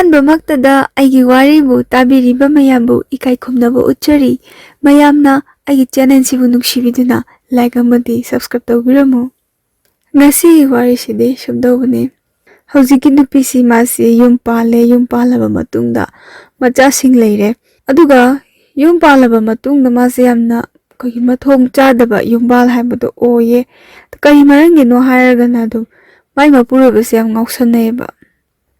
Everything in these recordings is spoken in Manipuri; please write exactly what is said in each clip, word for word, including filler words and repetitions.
ꯑꯍꯥꯟꯕꯃꯛꯇꯗ ꯑꯩꯒꯤ ꯋꯥꯔꯤꯕꯨ ꯇꯥꯕꯤꯔꯤꯕ ꯃꯌꯥꯝꯕꯨ ꯏꯀꯥꯏ ꯈꯨꯝꯅꯕ ꯎꯠꯆꯔꯤ꯫ ꯃꯌꯥꯝꯅ ꯑꯩꯒꯤ ꯆꯦꯅꯦꯜꯁꯤꯕꯨ ꯅꯨꯡꯁꯤꯕꯤꯗꯨꯅ ꯂꯥꯏꯛ ꯑꯃꯗꯤ ꯁꯕꯁꯀ꯭ꯔꯥꯏꯕ ꯇꯧꯕꯤꯔꯝꯃꯨ꯫ ꯉꯁꯤꯒꯤ ꯋꯥꯔꯤꯁꯤꯗꯤ ꯁꯨꯝꯗꯧꯕꯅꯤ꯫ ꯍꯧꯖꯤꯛꯀꯤ ꯅꯨꯄꯤꯁꯤ ꯃꯥꯁꯤ ꯌꯨꯝ ꯄꯥꯜꯂꯦ꯫ ꯌꯨꯝ ꯄꯥꯜꯂꯕ ꯃꯇꯨꯡꯗ ꯃꯆꯥꯁꯤꯡ ꯂꯩꯔꯦ꯫ ꯑꯗꯨꯒ ꯌꯨꯝ ꯄꯥꯜꯂꯕ ꯃꯇꯨꯡꯗ ꯃꯥꯁꯦ ꯌꯥꯝꯅ ꯑꯩꯈꯣꯏꯒꯤ ꯃꯊꯣꯡ ꯆꯥꯗꯕ ꯌꯨꯝꯕꯥꯜ ꯍꯥꯏꯕꯗꯣ ꯑꯣꯏꯌꯦ꯫ ꯀꯔꯤ ꯃꯔꯝꯒꯤꯅꯣ ꯍꯥꯏꯔꯒꯅ ꯑꯗꯨꯝ ꯃꯥꯏ ꯃꯄꯨꯔꯣꯏꯕꯁꯦ ꯌꯥꯝ ꯉꯥꯎꯁꯟꯅꯩꯌꯦꯕ꯫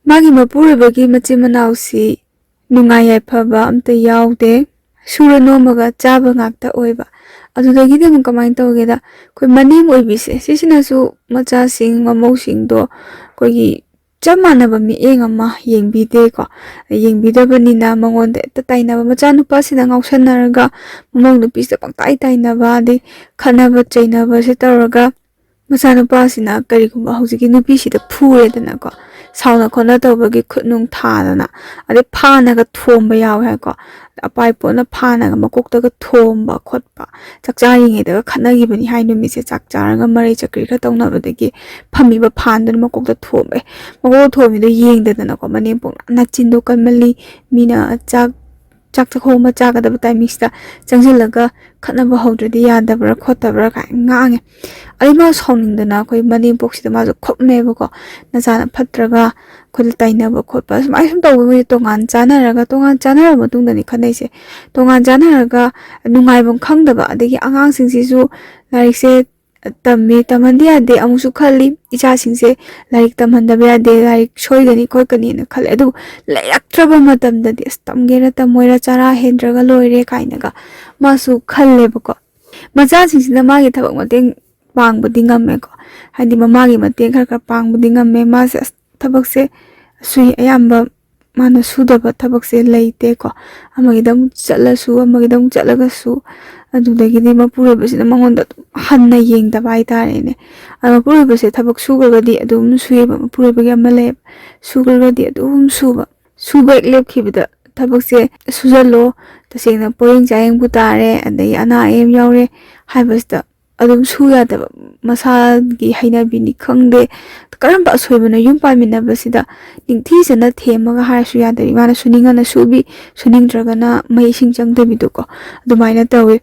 ꯃꯥꯒꯤ ꯃꯄꯨꯔꯣꯏꯕꯒꯤ ꯃꯆꯤꯟ ꯃꯅꯥꯎꯁꯤ ꯅꯨꯡꯉꯥꯏ ꯌꯥꯏꯐꯕ ꯑꯝꯇ ꯌꯥꯎꯗꯦ꯫ ꯁꯨꯔ ꯅꯣꯝꯃꯒ ꯆꯥꯕ ꯉꯥꯛꯇ ꯑꯣꯏꯕ꯫ ꯑꯗꯨꯗꯒꯤꯗꯤ ꯑꯃꯨꯛ ꯀꯃꯥꯏꯅ ꯇꯧꯒꯦꯗ, ꯑꯩꯈꯣꯏ ꯃꯅꯦꯝ ꯑꯣꯏꯕꯤꯁꯦ, ꯁꯤꯁꯤꯅꯁꯨ ꯃꯆꯥꯁꯤꯡ ꯃꯃꯧꯁꯤꯡꯗꯣ ꯑꯩꯈꯣꯏꯒꯤ ꯆꯞ ꯃꯥꯟꯅꯕ ꯃꯤꯠꯌꯦꯡ ꯑꯃ ꯌꯦꯡꯕꯤꯗꯦꯀꯣ꯫ ꯌꯦꯡꯕꯤꯗꯕꯅꯤꯅ ꯃꯉꯣꯟꯗ ꯍꯦꯛꯇ ꯇꯥꯏꯅꯕ, ꯃꯆꯥꯅꯨꯄꯥꯁꯤꯅ ꯉꯥꯎꯁꯟꯅꯔꯒ ꯃꯃꯧ ꯅꯨꯄꯤꯁꯤꯗ ꯄꯪꯇꯥꯏ ꯇꯥꯏꯅꯕ, ꯑꯗꯩ ꯈꯠꯅꯕ ꯆꯩꯅꯕꯁꯦ ꯇꯧꯔꯒ ꯃꯆꯥꯅꯨꯄꯥꯁꯤꯅ ꯀꯔꯤꯒꯨꯝꯕ ꯍꯧꯖꯤꯛꯀꯤ ꯅꯨꯄꯤꯁꯤꯗ ꯐꯨꯔꯦꯗꯅꯀꯣ, ꯁꯥꯎꯅ ꯈꯣꯠꯅ ꯇꯧꯕꯒꯤ ꯈꯨꯠ ꯅꯨꯡ ꯊꯥꯗꯅ, ꯑꯗꯩ ꯐꯥꯅꯒ ꯊꯣꯝꯕ ꯌꯥꯎꯋꯦ ꯍꯥꯏꯀꯣ꯫ ꯑꯄꯥꯏ ꯄꯣꯠꯅ ꯐꯥꯅꯒ ꯃꯀꯣꯛꯇꯒ ꯊꯣꯝꯕ ꯈꯣꯠꯄ, ꯆꯥꯛ ꯆꯥꯔꯤꯉꯩꯗꯒ ꯈꯠꯅꯈꯤꯕꯅꯤ ꯍꯥꯏ꯫ ꯅꯨꯃꯤꯠꯁꯦ ꯆꯥꯛ ꯆꯥꯔꯒ ꯃꯔꯩ ꯆꯀ꯭ꯔꯤ ꯈꯔ ꯇꯧꯅꯕꯗꯒꯤ ꯐꯝꯃꯤꯕ ꯐꯥꯟꯗꯨꯅ ꯃꯀꯣꯛꯇ ꯊꯣꯝꯕ꯫ ꯑꯦ, ꯃꯀꯣꯛꯇ ꯊꯣꯝꯃꯤꯗꯣ ꯌꯦꯡꯗꯗꯅꯀꯣ, ꯃꯅꯦꯝꯄꯣꯛꯅ ꯅꯆꯤꯟꯗꯣ ꯀꯟꯃꯜꯂꯤ, ꯃꯤꯅ ꯆꯥꯛ ꯆꯥꯛ ꯆꯥꯛꯈꯣꯝ ꯑꯃ ꯆꯥꯒꯗꯕ ꯇꯥꯏꯃꯤꯡꯁꯤꯗ ꯆꯪꯁꯤꯜꯂꯒ ꯈꯠꯅꯕ ꯍꯧꯗ꯭ꯔꯗꯤ ꯌꯥꯗꯕ꯭ꯔꯥ ꯈꯣꯠꯇꯕ꯭ꯔꯥ ꯀꯥꯏꯅ ꯉꯥꯡꯉꯦ꯫ ꯑꯗꯩ ꯃꯥ ꯁꯥꯎꯅꯤꯡꯗꯅ ꯑꯩꯈꯣꯏ ꯃꯅꯦꯝꯄꯣꯛꯁꯤꯗ ꯃꯥꯁꯨ ꯈꯨꯝꯃꯦꯕꯀꯣ, "ꯅꯆꯥꯅ ꯐꯠꯇ꯭ꯔꯒ ꯑꯩꯈꯣꯏꯗ ꯇꯥꯏꯅꯕ ꯈꯣꯠꯄ ꯁꯨꯃꯥꯏꯅ ꯁꯨꯝ ꯇꯧꯕ, ꯃꯣꯏꯁꯦ ꯇꯣꯉꯥꯟ ꯆꯥꯟꯅꯔꯒ, ꯇꯣꯉꯥꯟ ꯆꯥꯟꯅꯔꯕ ꯃꯇꯨꯡꯗꯅꯤ ꯈꯠꯅꯩꯁꯦ, ꯇꯣꯉꯥꯟ ꯆꯥꯟꯅꯔꯒ ꯅꯨꯡꯉꯥꯏꯐꯝ ꯈꯪꯗꯕ, ꯑꯗꯒꯤ ꯑꯉꯥꯡꯁꯤꯡꯁꯤꯁꯨ ꯂꯥꯏꯔꯤꯛꯁꯦ ꯇꯝꯃꯤ, ꯇꯝꯍꯟꯗ ꯌꯥꯗꯦ ꯑꯃꯨꯛꯁꯨ ꯈꯜꯂꯤ, ꯏꯆꯥꯁꯤꯡꯁꯦ ꯂꯥꯏꯔꯤꯛ ꯇꯝꯍꯟꯗꯕ ꯌꯥꯗꯦ, ꯂꯥꯏꯔꯤꯛ ꯁꯣꯏꯒꯅꯤ ꯈꯣꯠꯀꯅꯤꯅ ꯈꯜꯂꯦ꯫ ꯑꯗꯨꯕꯨ ꯂꯩꯔꯛꯇ꯭ꯔꯕ ꯃꯇꯝꯗꯗꯤ ꯑꯁ ꯇꯝꯒꯦꯔꯥ ꯇꯝꯃꯣꯏꯔꯥ ꯆꯔꯥ ꯍꯦꯟꯗ꯭ꯔꯒ ꯂꯣꯏꯔꯦ" ꯀꯥꯏꯅꯒ ꯃꯥꯁꯨ ꯈꯜꯂꯦꯕꯀꯣ꯫ ꯃꯆꯥꯁꯤꯡꯁꯤꯅ ꯃꯥꯒꯤ ꯊꯕꯛ ꯃꯇꯦꯡ ꯄꯥꯡꯕꯗꯤ ꯉꯝꯃꯦꯀꯣ, ꯍꯥꯏꯗꯤ ꯃꯃꯥꯒꯤ ꯃꯇꯦꯡ ꯈꯔ ꯈꯔ ꯄꯥꯡꯕꯗꯤ ꯉꯝꯃꯦ꯫ ꯃꯥꯁꯦ ꯑꯁ ꯊꯕꯛꯁꯦ ꯁꯨꯏ, ꯑꯌꯥꯝꯕ ꯃꯥꯅ ꯁꯨꯗꯕ ꯊꯕꯛꯁꯦ ꯂꯩꯇꯦꯀꯣ꯫ ꯑꯃꯒꯤꯗ ꯑꯃꯨꯛ ꯆꯠꯂꯁꯨ, ꯑꯃꯒꯤꯗ ꯑꯃꯨꯛ ꯆꯠꯂꯒꯁꯨ, ꯑꯗꯨꯗꯒꯤꯗꯤ ꯃꯄꯨꯔꯣꯏꯕꯁꯤꯅ ꯃꯉꯣꯟꯗ ꯑꯗꯨꯝ ꯍꯟꯅ ꯌꯦꯡꯗꯕ ꯍꯥꯏꯇꯥꯔꯦꯅꯦ꯫ ꯑꯗꯣ ꯃꯄꯨꯔꯣꯏꯕꯁꯦ ꯊꯕꯛ ꯁꯨꯈ꯭ꯔꯒꯗꯤ ꯑꯗꯨꯝ ꯁꯨꯏꯌꯦꯕ, ꯃꯄꯨꯔꯣꯏꯕꯒꯤ ꯑꯃ ꯂꯩꯌꯦꯕ, ꯁꯨꯈ꯭ꯔꯒꯗꯤ ꯑꯗꯨꯝ ꯁꯨꯕ꯫ ꯁꯨꯕ ꯍꯦꯛ ꯂꯦꯞꯈꯤꯕꯗ ꯊꯕꯛꯁꯦ ꯁꯨꯖꯜꯂꯣ, ꯇꯁꯦꯡꯅ ꯄꯣꯌꯦꯡ ꯆꯥꯌꯦꯡꯕꯨ ꯇꯥꯔꯦ, ꯑꯗꯒꯤ ꯑꯅꯥ ꯑꯌꯦꯛ ꯌꯥꯎꯔꯦ ꯍꯥꯏꯕꯁꯤꯗ ꯑꯗꯨꯝ ꯁꯨ ꯌꯥꯗꯕ, ꯃꯁꯥꯒꯤ ꯍꯩꯅꯕꯤꯅꯤ ꯈꯪꯗꯦ, ꯀꯔꯝꯕ ꯑꯁꯣꯏꯕꯅꯣ, ꯌꯨꯝ ꯄꯥꯟꯃꯤꯟꯅꯕꯁꯤꯗ ꯅꯤꯡꯊꯤꯖꯅ ꯊꯦꯝꯃꯒ ꯍꯥꯏꯔꯁꯨ ꯌꯥꯗꯕꯤ, ꯃꯥꯅ ꯁꯨꯅꯤꯡꯉꯅ ꯁꯨꯕꯤ, ꯁꯨꯅꯤꯡꯗ꯭ꯔꯒꯅ ꯃꯩ ꯏꯁꯤꯡ ꯆꯪꯗꯕꯤꯗꯣꯀꯣ, ꯑꯗꯨꯃꯥꯏꯅ ꯇꯧꯋꯤ꯫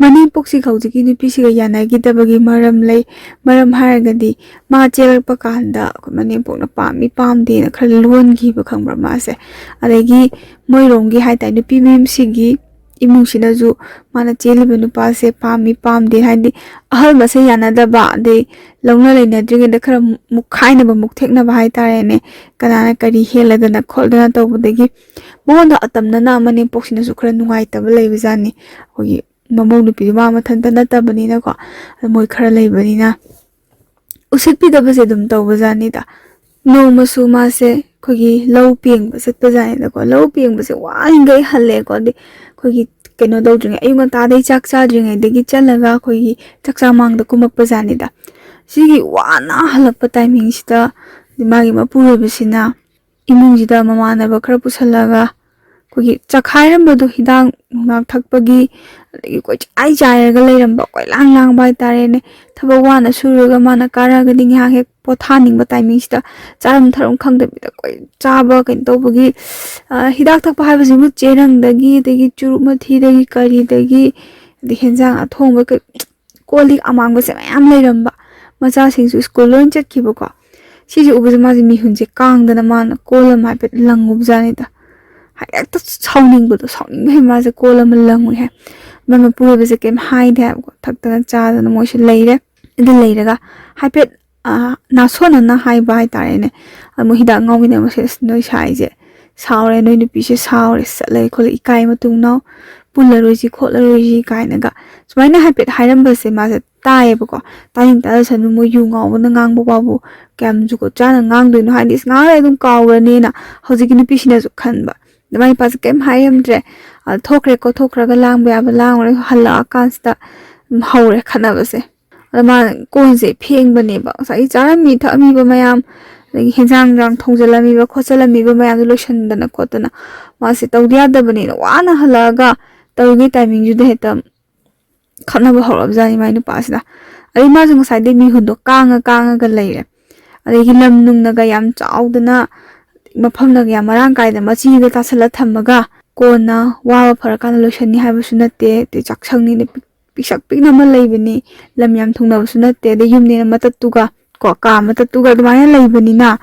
ꯃꯅꯦꯝꯄꯣꯛꯁꯤꯒ ꯍꯧꯖꯤꯛꯀꯤ ꯅꯨꯄꯤꯁꯤꯒ ꯌꯥꯅꯈꯤꯗꯕꯒꯤ ꯃꯔꯝ ꯂꯩ꯫ ꯃꯔꯝ ꯍꯥꯏꯔꯒꯗꯤ ꯃꯥ ꯆꯦꯜꯂꯛꯄ ꯀꯥꯟꯗ ꯑꯩꯈꯣꯏ ꯃꯅꯦꯝꯄꯣꯛꯅ ꯄꯥꯝꯃꯤ ꯄꯥꯝꯗꯦꯅ ꯈꯔ ꯂꯣꯟꯈꯤꯕ, ꯈꯪꯕ꯭ꯔꯥ, ꯃꯥꯁꯦ꯫ ꯑꯗꯒꯤ ꯃꯣꯏꯔꯣꯝꯒꯤ ꯍꯥꯏꯇꯥꯔꯦ, ꯅꯨꯄꯤ ꯃꯌꯨꯝꯁꯤꯒꯤ ꯏꯃꯨꯡꯁꯤꯅꯁꯨ ꯃꯥꯅ ꯆꯦꯜꯂꯤꯕ ꯅꯨꯄꯥꯁꯦ ꯄꯥꯝꯃꯤ ꯄꯥꯝꯗꯦ ꯍꯥꯏꯗꯤ ꯑꯍꯜ ꯃꯁꯦꯟ ꯌꯥꯅꯗꯕ, ꯑꯗꯩ ꯂꯧꯅ ꯂꯩꯅꯗ꯭ꯔꯤꯉꯩꯗ ꯈꯔ ꯃꯨꯛꯈꯥꯏꯅꯕ, ꯃꯨꯛꯊꯦꯛꯅꯕ ꯍꯥꯏꯇꯥꯔꯦꯅꯦ, ꯀꯅꯥꯅ ꯀꯔꯤ ꯍꯦꯜꯂꯗꯅ ꯈꯣꯠꯂꯗꯅ ꯇꯧꯕꯗꯒꯤ ꯃꯉꯣꯟꯗ ꯑꯇꯝꯅꯅ ꯃꯅꯦꯝꯄꯣꯛꯁꯤꯅꯁꯨ ꯈꯔ ꯅꯨꯡꯉꯥꯏꯇꯕ ꯂꯩꯕꯖꯥꯠꯅꯤ꯫ ꯑꯩꯈꯣꯏꯒꯤ ꯃꯃꯧ ꯅꯨꯄꯤꯗꯨ ꯃꯥ ꯃꯊꯟꯇ ꯅꯠꯇꯕꯅꯤꯅꯀꯣ, ꯑꯗ ꯃꯣꯏ ꯈꯔ ꯂꯩꯕꯅꯤꯅ ꯎꯁꯤꯠꯄꯤꯗꯕꯁꯦ ꯑꯗꯨꯝ ꯇꯧꯕꯖꯥꯠꯅꯤꯗ꯫ ꯅꯣꯡꯃꯁꯨ ꯃꯥꯁꯦ ꯑꯩꯈꯣꯏꯒꯤ ꯂꯧ ꯄꯦꯡꯕ ꯆꯠꯄꯖꯥꯠꯅꯤꯗꯀꯣ꯫ ꯂꯧ ꯄꯦꯡꯕꯁꯦ ꯋꯥꯔꯤꯈꯩ ꯍꯜꯂꯛꯑꯦꯀꯣ꯫ ꯑꯗꯩ ꯑꯩꯈꯣꯏꯒꯤ ꯀꯩꯅꯣ ꯇꯧꯗ꯭ꯔꯤꯉꯩ, ꯑꯌꯨꯛ ꯉꯟꯇꯥꯗꯩ ꯆꯥꯛ ꯆꯥꯗ꯭ꯔꯤꯉꯩꯗꯒꯤ ꯆꯠꯂꯒ ꯑꯩꯈꯣꯏꯒꯤ ꯆꯥꯛꯆꯥ ꯃꯥꯡꯗ ꯀꯨꯝꯃꯛꯄꯖꯥꯠꯅꯤꯗ꯫ ꯁꯤꯒꯤ ꯋꯥꯅ ꯍꯜꯂꯛꯄ ꯇꯥꯏꯃꯤꯡꯁꯤꯗ ꯃꯥꯒꯤ ꯃꯄꯨꯔꯣꯏꯕꯁꯤꯅ ꯏꯃꯨꯡꯁꯤꯗ ꯃꯃꯥꯟꯅꯕ ꯈꯔ ꯄꯨꯁꯜꯂꯒ ꯑꯩꯈꯣꯏꯒꯤ ꯆꯈꯥꯏꯔꯝꯕꯗꯣ, ꯍꯤꯗꯥꯛ ꯅꯨꯡꯗꯥꯛ ꯊꯛꯄꯒꯤ, ꯑꯗꯒꯤ ꯀꯣꯏꯆꯥꯏ ꯆꯥꯏꯔꯒ ꯂꯩꯔꯝꯕ, ꯀꯣꯏꯂꯥꯡ ꯂꯥꯡꯕ ꯍꯥꯏꯇꯥꯔꯦꯅꯦ꯫ ꯊꯕꯛ ꯋꯥꯅ ꯁꯨꯔꯒ ꯃꯥꯅ ꯀꯥꯔꯛꯑꯒꯗꯤ ꯉꯥꯏꯍꯥꯛ ꯍꯦꯛ ꯄꯣꯊꯥꯅꯤꯡꯕ ꯇꯥꯏꯃꯤꯡꯁꯤꯗ ꯆꯥꯔꯝ ꯊꯛꯔꯝ ꯈꯪꯗꯕꯤꯗ ꯀꯣꯏ ꯆꯥꯕ, ꯀꯩꯅꯣ ꯇꯧꯕꯒꯤ, ꯑ, ꯍꯤꯗꯥꯛ ꯊꯛꯄ ꯍꯥꯏꯕꯁꯤꯕꯨ ꯆꯦꯔꯪꯗꯒꯤ, ꯑꯗꯒꯤ ꯆꯨꯔꯨꯞ ꯃꯊꯤꯗꯒꯤ, ꯀꯔꯤꯗꯒꯤ, ꯑꯗꯩ ꯍꯦꯟꯖꯥꯡ ꯑꯊꯣꯡꯕ ꯀꯩ-, ꯀꯣꯜ ꯂꯤꯛ ꯑꯃꯥꯡꯕꯁꯦ ꯃꯌꯥꯝ ꯂꯩꯔꯝꯕ꯫ ꯃꯆꯥꯁꯤꯡꯁꯨ ꯁ꯭ꯀꯨꯜ ꯂꯣꯏ ꯆꯠꯈꯤꯕꯀꯣ꯫ ꯁꯤꯁꯦ ꯎꯕꯁꯦ ꯃꯥꯁꯦ ꯃꯤꯍꯨꯟꯁꯦ ꯀꯥꯡꯗꯅ ꯃꯥꯅ ꯀꯣꯜ ꯑꯃ ꯍꯥꯏꯐꯦꯠ ꯂꯪꯉꯨꯕꯖꯥꯠꯅꯤꯗ꯫ ꯍꯦꯛꯇ ꯁꯥꯎꯅꯤꯡꯕꯗꯣ, ꯁꯥꯎꯅꯤꯡꯕ ꯍꯦꯟ ꯃꯥꯁꯦ ꯀꯣꯜ ꯑꯃ ꯂꯪꯉꯨꯏ ꯍꯥꯏ꯫ ꯃꯥꯏ ꯃꯄꯨꯔꯣꯏꯕꯁꯦ ꯀꯩꯝ ꯍꯥꯏꯗꯦ ꯍꯥꯏꯕꯀꯣ꯫ ꯊꯛꯇꯅ ꯆꯥꯗꯅ ꯃꯣꯏꯁꯦ ꯂꯩꯔꯦ꯫ ꯑꯗꯨ ꯂꯩꯔꯒ ꯍꯥꯏꯐꯦꯠ, ꯑ, ꯅꯥꯁꯣꯟꯅꯅ ꯍꯥꯏꯕ ꯍꯥꯏꯇꯥꯔꯦꯅꯦ꯫ ꯑꯗ ꯃꯣꯏ ꯍꯤꯗꯥꯛ ꯉꯥꯎꯃꯤꯟꯅꯕꯁꯦ, "ꯑꯁ, ꯅꯣꯏ ꯁꯥꯏꯁꯦ ꯁꯥꯎꯔꯦ, ꯅꯣꯏ ꯅꯨꯄꯤꯁꯦ ꯁꯥꯎꯔꯦ, ꯆꯠꯂꯒꯦ ꯈꯣꯠꯂꯦ, ꯏꯀꯥꯏ ꯃꯇꯨꯡꯅꯧ, ꯄꯨꯜꯂꯔꯣꯏꯁꯤ ꯈꯣꯠꯂꯔꯣꯏꯁꯤ" ꯀꯥꯏꯅꯒ ꯁꯨꯃꯥꯏꯅ ꯍꯥꯏꯐꯦꯠ ꯍꯥꯏꯔꯝꯕꯁꯦ ꯃꯥꯁꯦ ꯇꯥꯏꯌꯦꯕꯀꯣ꯫ ꯇꯥꯅꯤꯡ ꯇꯥꯖꯁꯅꯨ, ꯃꯣꯏ ꯌꯨ ꯉꯥꯎꯕꯅ ꯉꯥꯡꯕ ꯋꯥꯕꯨ ꯀꯌꯥꯝ ꯖꯨꯒꯣꯠ ꯆꯥꯅ ꯉꯥꯡꯗꯣꯏꯅꯣ, ꯍꯥꯏꯗꯤ, "ꯑꯁ, ꯉꯥꯡꯂꯦ ꯑꯗꯨꯝ ꯀꯥꯎꯔꯅꯤꯅ" ꯍꯧꯖꯤꯛꯀꯤ ꯅꯨꯄꯤꯁꯤꯅꯁꯨ ꯈꯟꯕ꯫ ꯑꯗ ꯃꯥꯏ ꯅꯨꯄꯥꯁꯦ ꯀꯩꯝ ꯍꯥꯏꯔꯝꯗ꯭ꯔꯦ꯫ ꯑ, ꯊꯣꯛꯈ꯭ꯔꯦꯀꯣ, ꯊꯣꯛꯈ꯭ꯔꯒ ꯂꯥꯡꯕ ꯌꯥꯕ ꯂꯥꯡꯉꯨꯔꯦ, ꯍꯜꯂꯛꯑꯀꯥꯟꯁꯤꯗ, ꯎꯝ, ꯍꯧꯔꯦ ꯈꯠꯅꯕꯁꯦ꯫ ꯑꯗ ꯃꯥꯅ ꯀꯣꯟꯁꯦ ꯐꯦꯡꯕꯅꯦꯕ, ꯉꯁꯥꯏꯒꯤ ꯆꯥꯔꯝꯃꯤ ꯊꯛꯑꯝꯃꯤꯕ ꯃꯌꯥꯝ, ꯑꯗꯒꯤ ꯍꯦꯟꯖꯥꯡ ꯅꯨꯡꯖꯥꯡ ꯊꯣꯡꯖꯜꯂꯝꯃꯤꯕ ꯈꯣꯠꯆꯜꯂꯝꯃꯤꯕ ꯃꯌꯥꯝꯗꯣ ꯂꯣꯏꯁꯟꯗꯅ ꯈꯣꯠꯇꯅ ꯃꯥꯁꯦ ꯇꯧꯗ ꯌꯥꯗꯕꯅꯤꯅ ꯋꯥꯅ ꯍꯜꯂꯛꯑꯒ ꯇꯧꯔꯤꯉꯩ ꯇꯥꯏꯃꯤꯡꯗꯨꯗ ꯍꯦꯛꯇ ꯈꯠꯅꯕ ꯍꯧꯔꯛꯑꯕꯖꯥꯠꯅꯤ ꯃꯥꯏ ꯅꯨꯄꯥꯁꯤꯗ꯫ ꯑꯗꯩ ꯃꯥꯁꯨ ꯉꯁꯥꯏꯗꯩ ꯃꯤꯍꯨꯟꯗꯣ ꯀꯥꯡꯉ ꯀꯥꯡꯉꯒ ꯂꯩꯔꯦ꯫ ꯑꯗꯒꯤ ꯂꯝ ꯅꯨꯡꯅꯒ ꯌꯥꯝ ꯆꯥꯎꯗꯅ, ꯃꯐꯝꯅꯒ ꯌꯥꯝ ꯃꯔꯥꯡ ꯀꯥꯏꯗꯅ, ꯃꯆꯤꯗ ꯇꯥꯁꯜꯂ ꯊꯝꯃꯒ ꯀꯣꯟꯅ ꯋꯥꯕ ꯐꯔꯀꯥꯟꯗ ꯂꯣꯏꯁꯟꯅꯤ ꯍꯥꯏꯕꯁꯨ ꯅꯠꯇꯦ꯫ ꯑꯗꯩ ꯆꯥꯛꯁꯪꯅꯤꯅ ꯄꯤꯛ-, ꯄꯤꯛꯁꯛ ꯄꯤꯛꯅ ꯑꯃ ꯂꯩꯕꯅꯤ, ꯂꯝ ꯌꯥꯝ ꯊꯨꯡꯅꯕꯁꯨ ꯅꯠꯇꯦ꯫ ꯑꯗꯩ ꯌꯨꯝꯅꯦꯅ ꯃꯇꯠꯇꯨꯒ ꯀꯣ, ꯀꯥ ꯃꯇꯠꯇꯨꯒ ꯑꯗꯨꯃꯥꯏꯅ ꯂꯩꯕꯅꯤꯅ,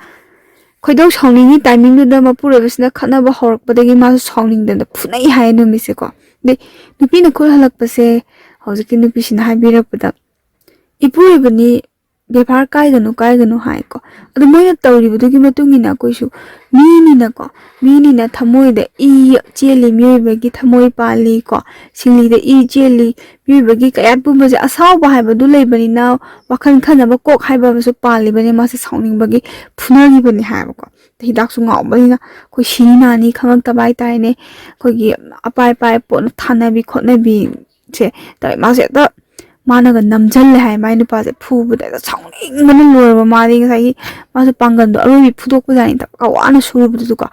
ꯈꯣꯏꯗꯧ ꯁꯥꯎꯅꯤꯡꯉꯤ ꯇꯥꯏꯃꯤꯡꯗꯨꯗ ꯃꯄꯨꯔꯣꯏꯕꯁꯤꯅ ꯈꯠꯅꯕ ꯍꯧꯔꯛꯄꯗꯒꯤ ꯃꯥꯁꯨ ꯁꯥꯎꯅꯤꯡꯗꯅ ꯐꯨꯅꯩ ꯍꯥꯏꯌꯦ ꯅꯨꯃꯤꯠꯁꯦꯀꯣ꯫ ꯑꯗꯩ ꯅꯨꯄꯤꯅ ꯈꯨꯠ ꯍꯜꯂꯛꯄꯁꯦ ꯍꯧꯖꯤꯛꯀꯤ ꯅꯨꯄꯤꯁꯤꯅ ꯍꯥꯏꯕꯤꯔꯛꯄꯗ, "ꯏꯄꯨꯔꯣꯏꯕꯅꯤ, ꯕꯦꯕꯥꯔ ꯀꯥꯏꯒꯅꯨ, ꯀꯥꯏꯒꯅꯨ" ꯍꯥꯏꯀꯣ꯫ ꯑꯗꯨ ꯃꯣꯏꯅ ꯇꯧꯔꯤꯕꯗꯨꯒꯤ ꯃꯇꯨꯡ ꯏꯟꯅ ꯑꯩꯈꯣꯏꯁꯨ ꯃꯤꯅꯤꯅꯀꯣ, ꯃꯤꯅꯤꯅ ꯊꯃꯣꯏꯗ ꯏ ꯆꯦꯜꯂꯤ, ꯃꯤꯑꯣꯏꯕꯒꯤ ꯊꯃꯣꯏ ꯄꯥꯜꯂꯤ ꯀꯣ, ꯁꯤꯡꯂꯤꯗ ꯏ ꯆꯦꯜꯂꯤ, ꯃꯤꯑꯣꯏꯕꯒꯤ ꯀꯌꯥꯠ ꯄꯨꯝꯕꯁꯦ ꯑꯁꯥꯎꯕ ꯍꯥꯏꯕꯗꯨ ꯂꯩꯕꯅꯤꯅ, ꯋꯥꯈꯜ ꯈꯟꯅꯕ ꯀꯣꯛ ꯍꯥꯏꯕ ꯑꯃꯁꯨ ꯄꯥꯜꯂꯤꯕꯅꯦ꯫ ꯃꯥꯁꯦ ꯁꯥꯎꯅꯤꯡꯕꯒꯤ ꯐꯨꯅꯈꯤꯕꯅꯦ ꯍꯥꯏꯕꯀꯣ꯫ ꯍꯤꯗꯥꯛꯁꯨ ꯉꯥꯎꯕꯅꯤꯅ ꯑꯩꯈꯣꯏ ꯁꯤꯅꯤ ꯅꯥꯅꯤ ꯈꯪꯉꯛꯇꯕ ꯍꯥꯏꯇꯥꯔꯦꯅꯦ꯫ ꯑꯩꯈꯣꯏꯒꯤ ꯑꯄꯥꯏ ꯑꯄꯥꯏ ꯄꯣꯠꯅ ꯊꯥꯅꯕꯤ ꯈꯣꯠꯅꯕꯤꯁꯦ ꯇꯧꯋꯦ꯫ ꯃꯥꯁꯦ ꯍꯦꯛꯇ, ꯃꯥꯅꯒ ꯅꯝꯖꯜꯂꯦ ꯍꯥꯏ ꯃꯥꯏ ꯅꯨꯄꯥꯁꯦ꯫ ꯐꯨꯕꯗ ꯍꯦꯛꯇ ꯁꯥꯎꯅꯤꯡꯕꯅ ꯂꯣꯏꯔꯕ꯫ ꯃꯥꯗꯤ ꯉꯁꯥꯏꯒꯤ ꯃꯥꯁꯨ ꯄꯥꯡꯒꯜꯗꯣ ꯑꯔꯣꯏꯕꯤ ꯐꯨꯗꯣꯛꯄꯖꯥꯠꯅꯤ, ꯊꯕꯛꯀ ꯋꯥꯅ ꯁꯨꯔꯨꯕꯗꯨꯁꯨꯀꯣ꯫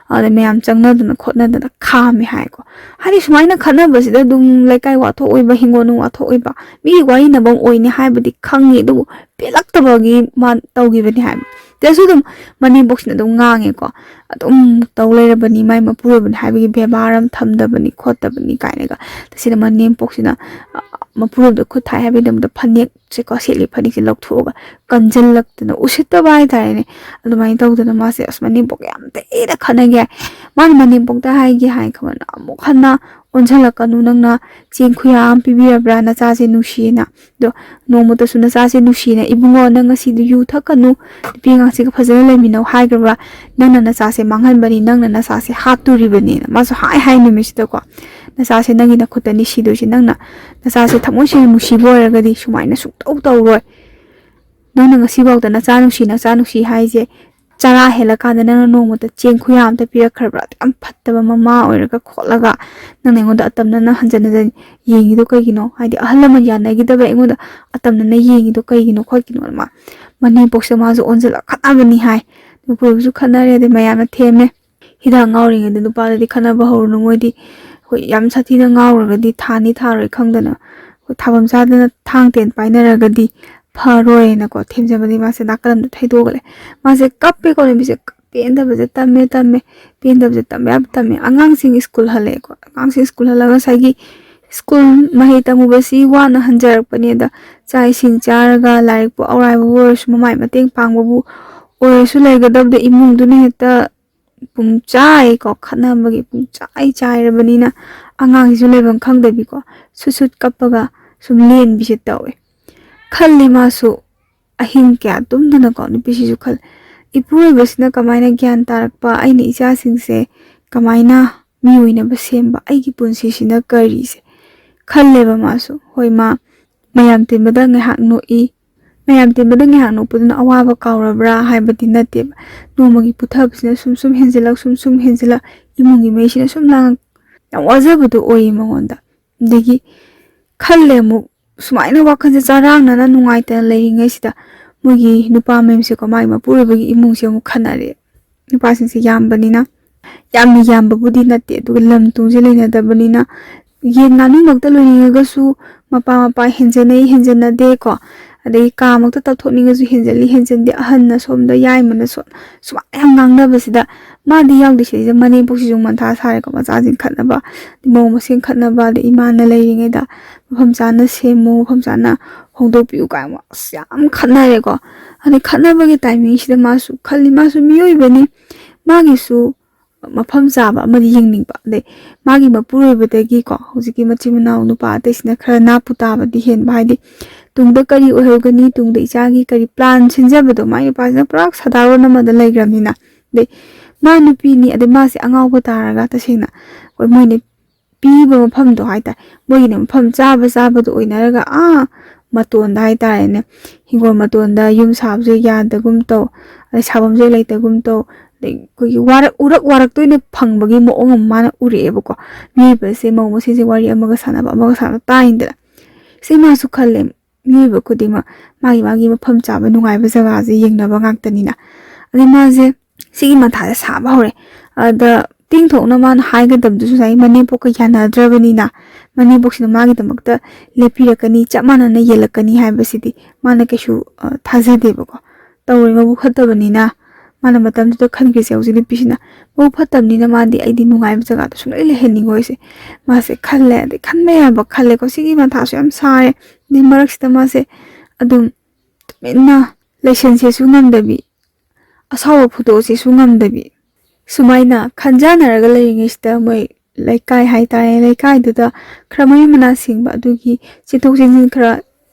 ꯑꯗ ꯃꯌꯥꯝ ꯆꯪꯅꯗꯅ ꯈꯣꯠꯅꯗꯅ ꯈꯥꯝꯃꯦ ꯍꯥꯏꯀꯣ꯫ ꯍꯥꯏꯗꯤ ꯁꯨꯃꯥꯏꯅ ꯈꯠꯅꯕꯁꯤꯗ ꯑꯗꯨꯝ ꯂꯩꯀꯥꯏ ꯋꯥꯊꯣꯛ ꯑꯣꯏꯕ, ꯍꯤꯡꯒꯣꯜ ꯅꯨꯡ ꯋꯥꯊꯣꯛ ꯑꯣꯏꯕ, ꯃꯤꯒꯤ ꯋꯥꯔꯤꯅꯕ ꯑꯣꯏꯅꯤ ꯍꯥꯏꯕꯗꯤ ꯈꯪꯉꯤ, ꯑꯗꯨꯕꯨ ꯄꯦꯜꯂꯛꯇꯕꯒꯤ ꯃꯥ ꯇꯧꯈꯤꯕꯅꯤ ꯍꯥꯏꯕ꯫ ꯁꯤꯗꯁꯨ ꯑꯗꯨꯝ ꯃꯅꯦꯝꯕꯣꯛꯁꯤꯅ ꯑꯗꯨꯝ ꯉꯥꯡꯉꯦꯀꯣ꯫ "ꯑꯗꯨꯝ ꯇꯧ ꯂꯩꯔꯕꯅꯤ, ꯃꯥꯏ ꯃꯄꯨꯔꯣꯏꯕꯅꯤ ꯍꯥꯏꯕꯒꯤ ꯕꯦꯕꯥꯔ ꯑꯃ ꯊꯝꯗꯕꯅꯤ ꯈꯣꯠꯇꯕꯅꯤ" ꯀꯥꯏꯅꯒ꯫ ꯇꯁꯦꯡꯅ ꯃꯅꯦꯝꯄꯣꯛꯁꯤꯅ, ꯑ, ꯃꯄꯨꯔꯣꯏꯕꯗ ꯈꯨꯠ ꯊꯥꯏ ꯍꯥꯏꯕꯒꯤꯗꯃꯛꯇ ꯐꯅꯦꯛꯁꯦꯀꯣ, ꯁꯦꯠꯂꯤ ꯐꯅꯦꯛꯁꯦ ꯂꯧꯊꯣꯛꯑꯒ ꯀꯟꯁꯤꯜꯂꯛꯇꯅ, ꯎꯁꯤꯠꯇꯕ ꯍꯥꯏꯇꯥꯔꯦꯅꯦ꯫ ꯑꯗꯨꯃꯥꯏꯅ ꯇꯧꯗꯅ ꯃꯥꯁꯦ ꯑꯁ ꯃꯅꯦꯝꯄꯣꯛ ꯌꯥꯝ ꯊꯤꯅ ꯈꯠꯅꯒꯦ ꯍꯥꯏ꯫ ꯃꯥꯅ ꯃꯅꯦꯝꯄꯣꯛꯇ ꯍꯥꯏꯒꯦ ꯍꯥꯏ ꯈꯪꯕ꯭ꯔꯥ, "ꯑꯃꯨꯛ ꯍꯟꯅ ꯑꯣꯟꯁꯤꯜꯂꯛꯀꯅꯨ, ꯅꯪꯅ ꯆꯦꯡ ꯈꯨꯌꯥ ꯑꯃ ꯄꯤꯕꯤꯔꯕ꯭ꯔꯥ ꯅꯆꯥꯁꯦ ꯅꯨꯡꯁꯤꯅ?" ꯑꯗꯣ ꯅꯣꯡꯃꯇꯁꯨ ꯅꯆꯥꯁꯦ ꯅꯨꯡꯁꯤꯅ, "ꯏꯕꯨꯡꯉꯣ, ꯅꯪ ꯉꯁꯤꯗꯤ ꯌꯨ ꯊꯛꯀꯅꯨ, ꯅꯨꯄꯤ ꯑꯉꯥꯡꯁꯤꯒ ꯐꯖꯅ ꯂꯩꯃꯤꯟꯅꯧ" ꯍꯥꯏꯈ꯭ꯔꯕ꯭ꯔꯥ? "ꯅꯪꯅ ꯅꯆꯥꯁꯦ ꯃꯥꯡꯍꯟꯕꯅꯤ, ꯅꯪꯅ ꯅꯆꯥꯁꯦ ꯍꯥꯠꯇꯣꯔꯤꯕꯅꯤꯅ" ꯃꯥꯁꯨ ꯍꯥꯏ ꯍꯥꯏ ꯅꯨꯃꯤꯠꯁꯤꯗꯀꯣ꯫ "ꯅꯆꯥꯁꯦ ꯅꯪꯒꯤ ꯅꯈꯨꯠꯇꯅꯤ ꯁꯤꯗꯣꯏꯁꯦ, ꯅꯪꯅ ꯅꯆꯥꯁꯦ ꯊꯃꯣꯏ ꯁꯦꯡꯅ ꯅꯨꯡꯁꯤꯕ ꯑꯣꯏꯔꯒꯗꯤ ꯁꯨꯃꯥꯏꯅ ꯁꯨꯡꯇꯧ ꯇꯧꯔꯣꯏ꯫ ꯅꯪꯅ ꯉꯁꯤꯐꯥꯎꯗ ꯅꯆꯥ ꯅꯨꯡꯁꯤ, ꯅꯆꯥ ꯅꯨꯡꯁꯤ ꯍꯥꯏꯁꯦ ꯆꯔꯥ ꯍꯦꯜꯂꯀꯥꯟꯗ ꯅꯪꯅ ꯅꯣꯡꯃꯇ ꯆꯦꯡ ꯈꯨꯌꯥ ꯑꯝꯇ ꯄꯤꯔꯛꯈ꯭ꯔꯕ꯭ꯔꯥ? ꯌꯥꯝ ꯐꯠꯇꯕ ꯃꯃꯥ ꯑꯣꯏꯔꯒ ꯈꯣꯠꯂꯒ ꯅꯪꯅ ꯑꯩꯉꯣꯟꯗ ꯑꯇꯝꯅꯅ ꯍꯟꯖꯟ ꯍꯟꯖꯟ ꯌꯦꯡꯉꯤꯗꯣ ꯀꯩꯒꯤꯅꯣ? ꯍꯥꯏꯗꯤ ꯑꯍꯜ ꯂꯃꯟ ꯌꯥꯅꯈꯤꯗꯕ ꯑꯩꯉꯣꯟꯗ ꯑꯇꯝꯅꯅ ꯌꯦꯡꯉꯤꯗꯣ ꯀꯩꯒꯤꯅꯣ ꯈꯣꯠꯀꯤꯅꯣ?" ꯃꯥ ꯃꯅꯦꯝꯄꯣꯛꯁꯦ ꯃꯥꯁꯨ ꯑꯣꯟꯁꯤꯜꯂ ꯈꯠꯅꯕꯅꯤ ꯍꯥꯏ꯫ ꯅꯨꯄꯨꯔꯣꯏꯕꯁꯨ ꯈꯠꯅꯔꯦ, ꯑꯗꯩ ꯃꯌꯥꯝꯅ ꯊꯦꯝꯃꯦ꯫ "ꯍꯤꯗꯥꯛ ꯉꯥꯎꯔꯤꯉꯩꯗ ꯅꯨꯄꯥꯗꯗꯤ ꯈꯠꯅꯕ ꯍꯧꯔꯨꯅꯨ, ꯃꯣꯏꯗꯤ ꯑꯩꯈꯣꯏ ꯌꯥꯝ ꯁꯥꯊꯤꯅ ꯉꯥꯎꯔꯒꯗꯤ ꯊꯥꯅꯤ ꯊꯥꯔꯣꯏ ꯈꯪꯗꯅ ꯊꯥꯐꯝ ꯆꯥꯗꯅ ꯊꯥꯡ ꯇꯦꯟ ꯄꯥꯏꯅꯔꯒꯗꯤ ꯐꯔꯣꯏꯅꯀꯣ ꯊꯦꯝꯖꯕꯗꯤ ꯃꯥꯁꯦ ꯅꯥꯀꯜ ꯑꯃꯗ ꯊꯩꯗꯣꯛꯑꯒ ꯂꯩ꯫ ꯃꯥꯁꯦ ꯀꯞꯄꯦꯀꯣ ꯅꯨꯄꯤꯁꯦ, ꯄꯦꯟꯗꯕꯁꯦ ꯇꯝꯃꯦ ꯇꯝꯃꯦ ꯄꯦꯟꯗꯕꯁꯦ ꯇꯝꯕ ꯌꯥꯕ ꯇꯝꯃꯦ꯫ ꯑꯉꯥꯡꯁꯤꯡ ꯁ꯭ꯀꯨꯜ ꯍꯜꯂꯛꯑꯦꯀꯣ꯫ ꯑꯉꯥꯡꯁꯤꯡ ꯁ꯭ꯀꯨꯜ ꯍꯜꯂꯒ ꯉꯁꯥꯏꯒꯤ ꯁ꯭ꯀꯨꯜ ꯃꯍꯩ ꯇꯝꯃꯨꯕꯁꯤ ꯋꯥꯅ ꯍꯟꯖꯔꯛꯄꯅꯦ꯫ ꯑꯗ ꯆꯥꯛ ꯏꯁꯤꯡ ꯆꯥꯔꯒ ꯂꯥꯏꯔꯤꯛꯄꯨ ꯑꯔꯥꯏꯕꯕꯨ ꯑꯣꯏꯔꯁꯨ ꯃꯃꯥꯏ ꯃꯇꯦꯡ ꯄꯥꯡꯕꯕꯨ ꯑꯣꯏꯔꯁꯨ ꯂꯩꯒꯗꯕꯗ ꯏꯃꯨꯡꯗꯨꯅ ꯍꯦꯛꯇ ꯄꯨꯡꯆꯥꯏꯀꯣ ꯈꯠꯅꯕꯒꯤ ꯄꯨꯡꯆꯥꯏ ꯆꯥꯏꯔꯕꯅꯤꯅ ꯑꯉꯥꯡꯁꯤꯁꯨ ꯂꯩꯐꯝ ꯈꯪꯗꯕꯤꯀꯣ ꯁꯨꯠ ꯁꯨꯠ ꯀꯞꯄꯒ ꯁꯨꯝ ꯂꯦꯟꯕꯤꯁꯦ ꯇꯧꯋꯦ꯫ ꯈꯜꯂꯦ ꯃꯥꯁꯨ ꯑꯍꯤꯡ ꯀꯌꯥ ꯇꯨꯝꯗꯅꯀꯣ ꯅꯨꯄꯤꯁꯤꯁꯨ ꯈꯜꯂꯦ, "ꯏꯄꯨꯔꯣꯏꯕꯁꯤꯅ ꯀꯃꯥꯏꯅ ꯒ꯭ꯌꯥꯟ ꯇꯥꯔꯛꯄ? ꯑꯩꯅ ꯏꯆꯥꯁꯤꯡꯁꯦ ꯀꯃꯥꯏꯅ ꯃꯤ ꯑꯣꯏꯅꯕ ꯁꯦꯝꯕ? ꯑꯩꯒꯤ ꯄꯨꯟꯁꯤꯁꯤꯅ ꯀꯔꯤꯁꯦ?" ꯈꯜꯂꯦꯕ ꯃꯥꯁꯨ꯫ ꯍꯣꯏ, ꯃꯥ ꯃꯌꯥꯝ ꯇꯤꯟꯕꯗ ꯉꯥꯏꯍꯥꯛ ꯅꯣꯛꯏ꯫ ꯃꯌꯥꯝ ꯇꯤꯟꯕꯗ ꯉꯥꯏꯍꯥꯛ ꯅꯣꯛꯄꯗꯨꯅ ꯑꯋꯥꯕ ꯀꯥꯎꯔꯕ꯭ꯔꯥ ꯍꯥꯏꯕꯗꯤ ꯅꯠꯇꯦꯕ꯫ ꯅꯣꯡꯃꯒꯤ ꯄꯨꯊꯕꯁꯤꯅ ꯁꯨꯝ ꯁꯨꯝ ꯍꯦꯟꯖꯤꯜꯂꯛ, ꯁꯨꯝ ꯁꯨꯝ ꯍꯦꯟꯖꯤꯜꯂꯛ, ꯏꯃꯨꯡꯒꯤ ꯃꯩꯁꯤꯅ ꯁꯨꯝ ꯂꯥꯡꯉꯛ, ꯌꯥꯝ ꯋꯥꯖꯕꯗꯣ ꯑꯣꯏꯌꯦ ꯃꯉꯣꯟꯗ꯫ ꯑꯗꯒꯤ ꯈꯜꯂꯦ ꯑꯃꯨꯛ, ꯁꯨꯃꯥꯏꯅ ꯋꯥꯈꯜꯁꯦ ꯆꯔꯥꯡꯅꯅ ꯅꯨꯡꯉꯥꯏꯇꯅ ꯂꯩꯔꯤꯉꯩꯁꯤꯗ ꯃꯣꯏꯒꯤ ꯅꯨꯄꯥ ꯃꯌꯨꯝꯁꯦꯀꯣ, ꯃꯥꯒꯤ ꯃꯄꯨꯔꯣꯏꯕꯒꯤ ꯏꯃꯨꯡꯁꯦ ꯑꯃꯨꯛ ꯈꯟꯅꯔꯦ꯫ ꯅꯨꯄꯥꯁꯤꯡꯁꯦ ꯌꯥꯝꯕꯅꯤꯅ, ꯌꯥꯝꯅ ꯌꯥꯝꯕꯕꯨꯗꯤ ꯅꯠꯇꯦ, ꯑꯗꯨꯒ ꯂꯝ ꯇꯨꯁꯦ ꯂꯩꯅꯗꯕꯅꯤꯅ ꯌꯦꯟ ꯉꯥꯅꯨꯃꯛꯇ ꯂꯣꯏꯅꯤꯡꯉꯒꯁꯨ ꯃꯄꯥ ꯃꯄꯥ ꯍꯦꯟꯖꯅꯩ ꯍꯦꯟꯖꯟꯅꯗꯦꯀꯣ꯫ ꯑꯗꯒꯤ ꯀꯥꯃꯛꯇ ꯇꯞꯊꯣꯛꯅꯤꯡꯉꯁꯨ ꯍꯦꯟꯖꯜꯂꯤ ꯍꯦꯟꯖꯟꯗꯦ, ꯑꯍꯟꯅ ꯁꯣꯝꯗ ꯌꯥꯏꯃꯅ ꯁꯣꯝ, ꯁꯨꯃꯥꯏꯅ ꯌꯥꯝ ꯉꯥꯡꯅꯕꯁꯤꯗ ꯃꯥꯗꯤ ꯌꯥꯎꯗꯦ꯫ ꯁꯤꯗꯩꯁꯤꯗ ꯃꯅꯦꯝꯄꯣꯛꯁꯤꯁꯨ ꯃꯊꯥ ꯁꯥꯔꯦꯀꯣ, ꯃꯆꯥꯁꯤꯡ ꯈꯠꯅꯕ, ꯃꯧ ꯃꯁꯦꯟ ꯈꯠꯅꯕ, ꯑꯗꯩ ꯏꯃꯥꯅ ꯂꯩꯔꯤꯉꯩꯗ ꯃꯐꯝ ꯆꯥꯅ ꯁꯦꯝꯃꯨ, ꯃꯐꯝ ꯆꯥꯅ ꯍꯣꯡꯗꯣꯛꯄꯤꯌꯨ ꯀꯥꯏꯅ ꯑꯁ ꯌꯥꯝ ꯈꯠꯅꯔꯦꯀꯣ꯫ ꯑꯗꯩ ꯈꯠꯅꯕꯒꯤ ꯇꯥꯏꯃꯤꯡꯁꯤꯗ ꯃꯥꯁꯨ ꯈꯜꯂꯤ, ꯃꯥꯁꯨ ꯃꯤꯑꯣꯏꯕꯅꯤ, ꯃꯥꯒꯤꯁꯨ ꯃꯐꯝ ꯆꯥꯕ ꯑꯃꯗꯤ ꯌꯦꯡꯅꯤꯡꯕ꯫ ꯑꯗꯩ ꯃꯥꯒꯤ ꯃꯄꯨꯔꯣꯏꯕꯗꯒꯤꯀꯣ ꯍꯧꯖꯤꯛꯀꯤ ꯃꯆꯤꯟ ꯃꯅꯥꯎ ꯅꯨꯄꯥ ꯑꯇꯩꯁꯤꯅ ꯈꯔ ꯅꯥꯄꯨ ꯇꯥꯕꯗꯤ ꯍꯦꯟꯕ, ꯍꯥꯏꯗꯤ ꯇꯨꯡꯗ ꯀꯔꯤ ꯑꯣꯏꯍꯧꯒꯅꯤ, ꯇꯨꯡꯗ ꯏꯆꯥꯒꯤ ꯀꯔꯤ ꯄ꯭ꯂꯥꯟ ꯁꯤꯟꯖꯕꯗꯣ ꯃꯥꯏ ꯅꯨꯄꯥꯁꯤꯅ ꯄꯨꯔꯥ ꯁꯥꯗꯥꯔꯣꯟ ꯑꯃꯗ ꯂꯩꯈ꯭ꯔꯕꯅꯤꯅ꯫ ꯑꯗꯩ ꯃꯥ ꯅꯨꯄꯤꯅꯤ, ꯑꯗꯩ ꯃꯥꯁꯦ ꯑꯉꯥꯎꯕ ꯇꯥꯔꯒ ꯇꯁꯦꯡꯅ ꯑꯩꯈꯣꯏ ꯃꯣꯏꯅ ꯄꯤꯕ ꯃꯐꯝꯗꯣ ꯍꯥꯏꯇꯥꯔꯦ, ꯃꯣꯏꯒꯤꯅ ꯃꯐꯝ ꯆꯥꯕ ꯆꯥꯕꯗꯣ ꯑꯣꯏꯅꯔꯒ ꯑꯥ ꯃꯇꯣꯟꯗ ꯍꯥꯏꯇꯥꯔꯦꯅꯦ, ꯍꯤꯡꯒꯣꯜ ꯃꯇꯣꯟꯗ ꯌꯨꯝ ꯁꯥꯕꯁꯦ ꯌꯥꯗꯒꯨꯝ ꯇꯧ, ꯑꯗꯩ ꯁꯥꯐꯝꯁꯦ ꯂꯩꯇꯒꯨꯝ ꯇꯧ, ꯑꯗꯩ ꯑꯩꯈꯣꯏꯒꯤ ꯋꯥꯔꯛ ꯎꯔꯛ ꯋꯥꯔꯛꯇ ꯑꯣꯏꯅ ꯐꯪꯕꯒꯤ ꯃꯑꯣꯡ ꯑꯃ ꯃꯥꯅ ꯎꯔꯛꯑꯦꯕꯀꯣ꯫ ꯃꯤꯑꯣꯏꯕꯁꯦ ꯃꯧ ꯃꯁꯦꯟꯁꯦ ꯋꯥꯔꯤ ꯑꯃꯒ ꯁꯥꯟꯅꯕ ꯑꯃꯒ ꯁꯥꯟꯅꯕ ꯇꯥꯏꯗꯅ꯫ ꯁꯤ ꯃꯥꯁꯨ ꯈꯜꯂꯦ, ꯃꯤꯑꯣꯏꯕ ꯈꯨꯗꯤꯡꯃꯛ ꯃꯥꯒꯤ ꯃꯥꯒꯤ ꯃꯐꯝ ꯆꯥꯕ ꯅꯨꯡꯉꯥꯏꯕ ꯖꯒꯥꯁꯦ ꯌꯦꯡꯅꯕ ꯉꯥꯛꯇꯅꯤꯅ꯫ ꯑꯗꯩ ꯃꯥꯁꯦ ꯁꯤꯒꯤ ꯃꯊꯥꯁꯦ ꯁꯥꯕ ꯍꯧꯔꯦ꯫ ꯑꯗ ꯇꯤꯡꯊꯣꯛꯅ ꯃꯥꯅ ꯍꯥꯏꯒꯗꯕꯗꯨꯁꯨ ꯉꯁꯥꯏ ꯃꯅꯦꯝꯄꯣꯛꯀ ꯌꯥꯅꯗ꯭ꯔꯕꯅꯤꯅ, ꯃꯅꯦꯝꯄꯣꯛꯁꯤꯅ ꯃꯥꯒꯤꯗꯃꯛꯇ ꯂꯦꯞꯄꯤꯔꯛꯀꯅꯤ, ꯆꯞ ꯃꯥꯟꯅꯅ ꯌꯦꯜꯂꯛꯀꯅꯤ ꯍꯥꯏꯕꯁꯤꯗꯤ ꯃꯥꯅ ꯀꯩꯁꯨ, ꯑ, ꯊꯥꯖꯗꯦꯕꯀꯣ꯫ ꯇꯧꯔꯣꯏ, ꯃꯕꯨꯛ ꯐꯠꯇꯕꯅꯤꯅ꯫ ꯃꯥꯅ ꯃꯇꯝꯗꯨꯗ ꯈꯟꯈ꯭ꯔꯤꯁꯦ, ꯍꯧꯖꯤꯛ ꯅꯨꯄꯤꯁꯤꯅ ꯃꯕꯨꯛ ꯐꯠꯇꯕꯅꯤꯅ ꯃꯥꯗꯤ ꯑꯩꯗꯤ ꯅꯨꯡꯉꯥꯏꯕ ꯖꯒꯥꯗꯣ ꯁꯨꯡꯂꯩ ꯂꯩꯍꯟꯅꯤꯡꯉꯣꯏꯁꯦ꯫ ꯃꯥꯁꯦ ꯈꯜꯂꯦ, ꯑꯗꯩ ꯈꯟꯕ ꯌꯥꯕ ꯈꯜꯂꯦꯀꯣ꯫ ꯁꯤꯒꯤ ꯃꯊꯥꯁꯨ ꯌꯥꯝ ꯁꯥꯔꯦ꯫ ꯑꯗꯩ ꯃꯔꯛꯁꯤꯗ ꯃꯥꯁꯦ ꯑꯗꯨꯝ ꯇꯨꯃꯤꯟꯅ ꯂꯩꯁꯟꯁꯦꯁꯨ ꯉꯝꯗꯕꯤ, ꯑꯁꯥꯎꯕ ꯐꯣꯡꯗꯣꯛꯁꯦꯁꯨ ꯉꯝꯗꯕꯤ, ꯁꯨꯃꯥꯏꯅ ꯈꯟꯖꯥꯟꯅꯔꯒ ꯂꯩꯔꯤꯉꯩꯁꯤꯗ ꯃꯣꯏ ꯂꯩꯀꯥꯏ ꯍꯥꯏꯇꯥꯔꯦ, ꯂꯩꯀꯥꯏꯗꯨꯗ ꯈꯔ ꯃꯌꯨꯝ ꯃꯅꯥ ꯁꯤꯡꯕ, ꯑꯗꯨꯒꯤ ꯆꯦꯟꯊꯣꯛ ꯆꯦꯟꯁꯤꯟ ꯈꯔ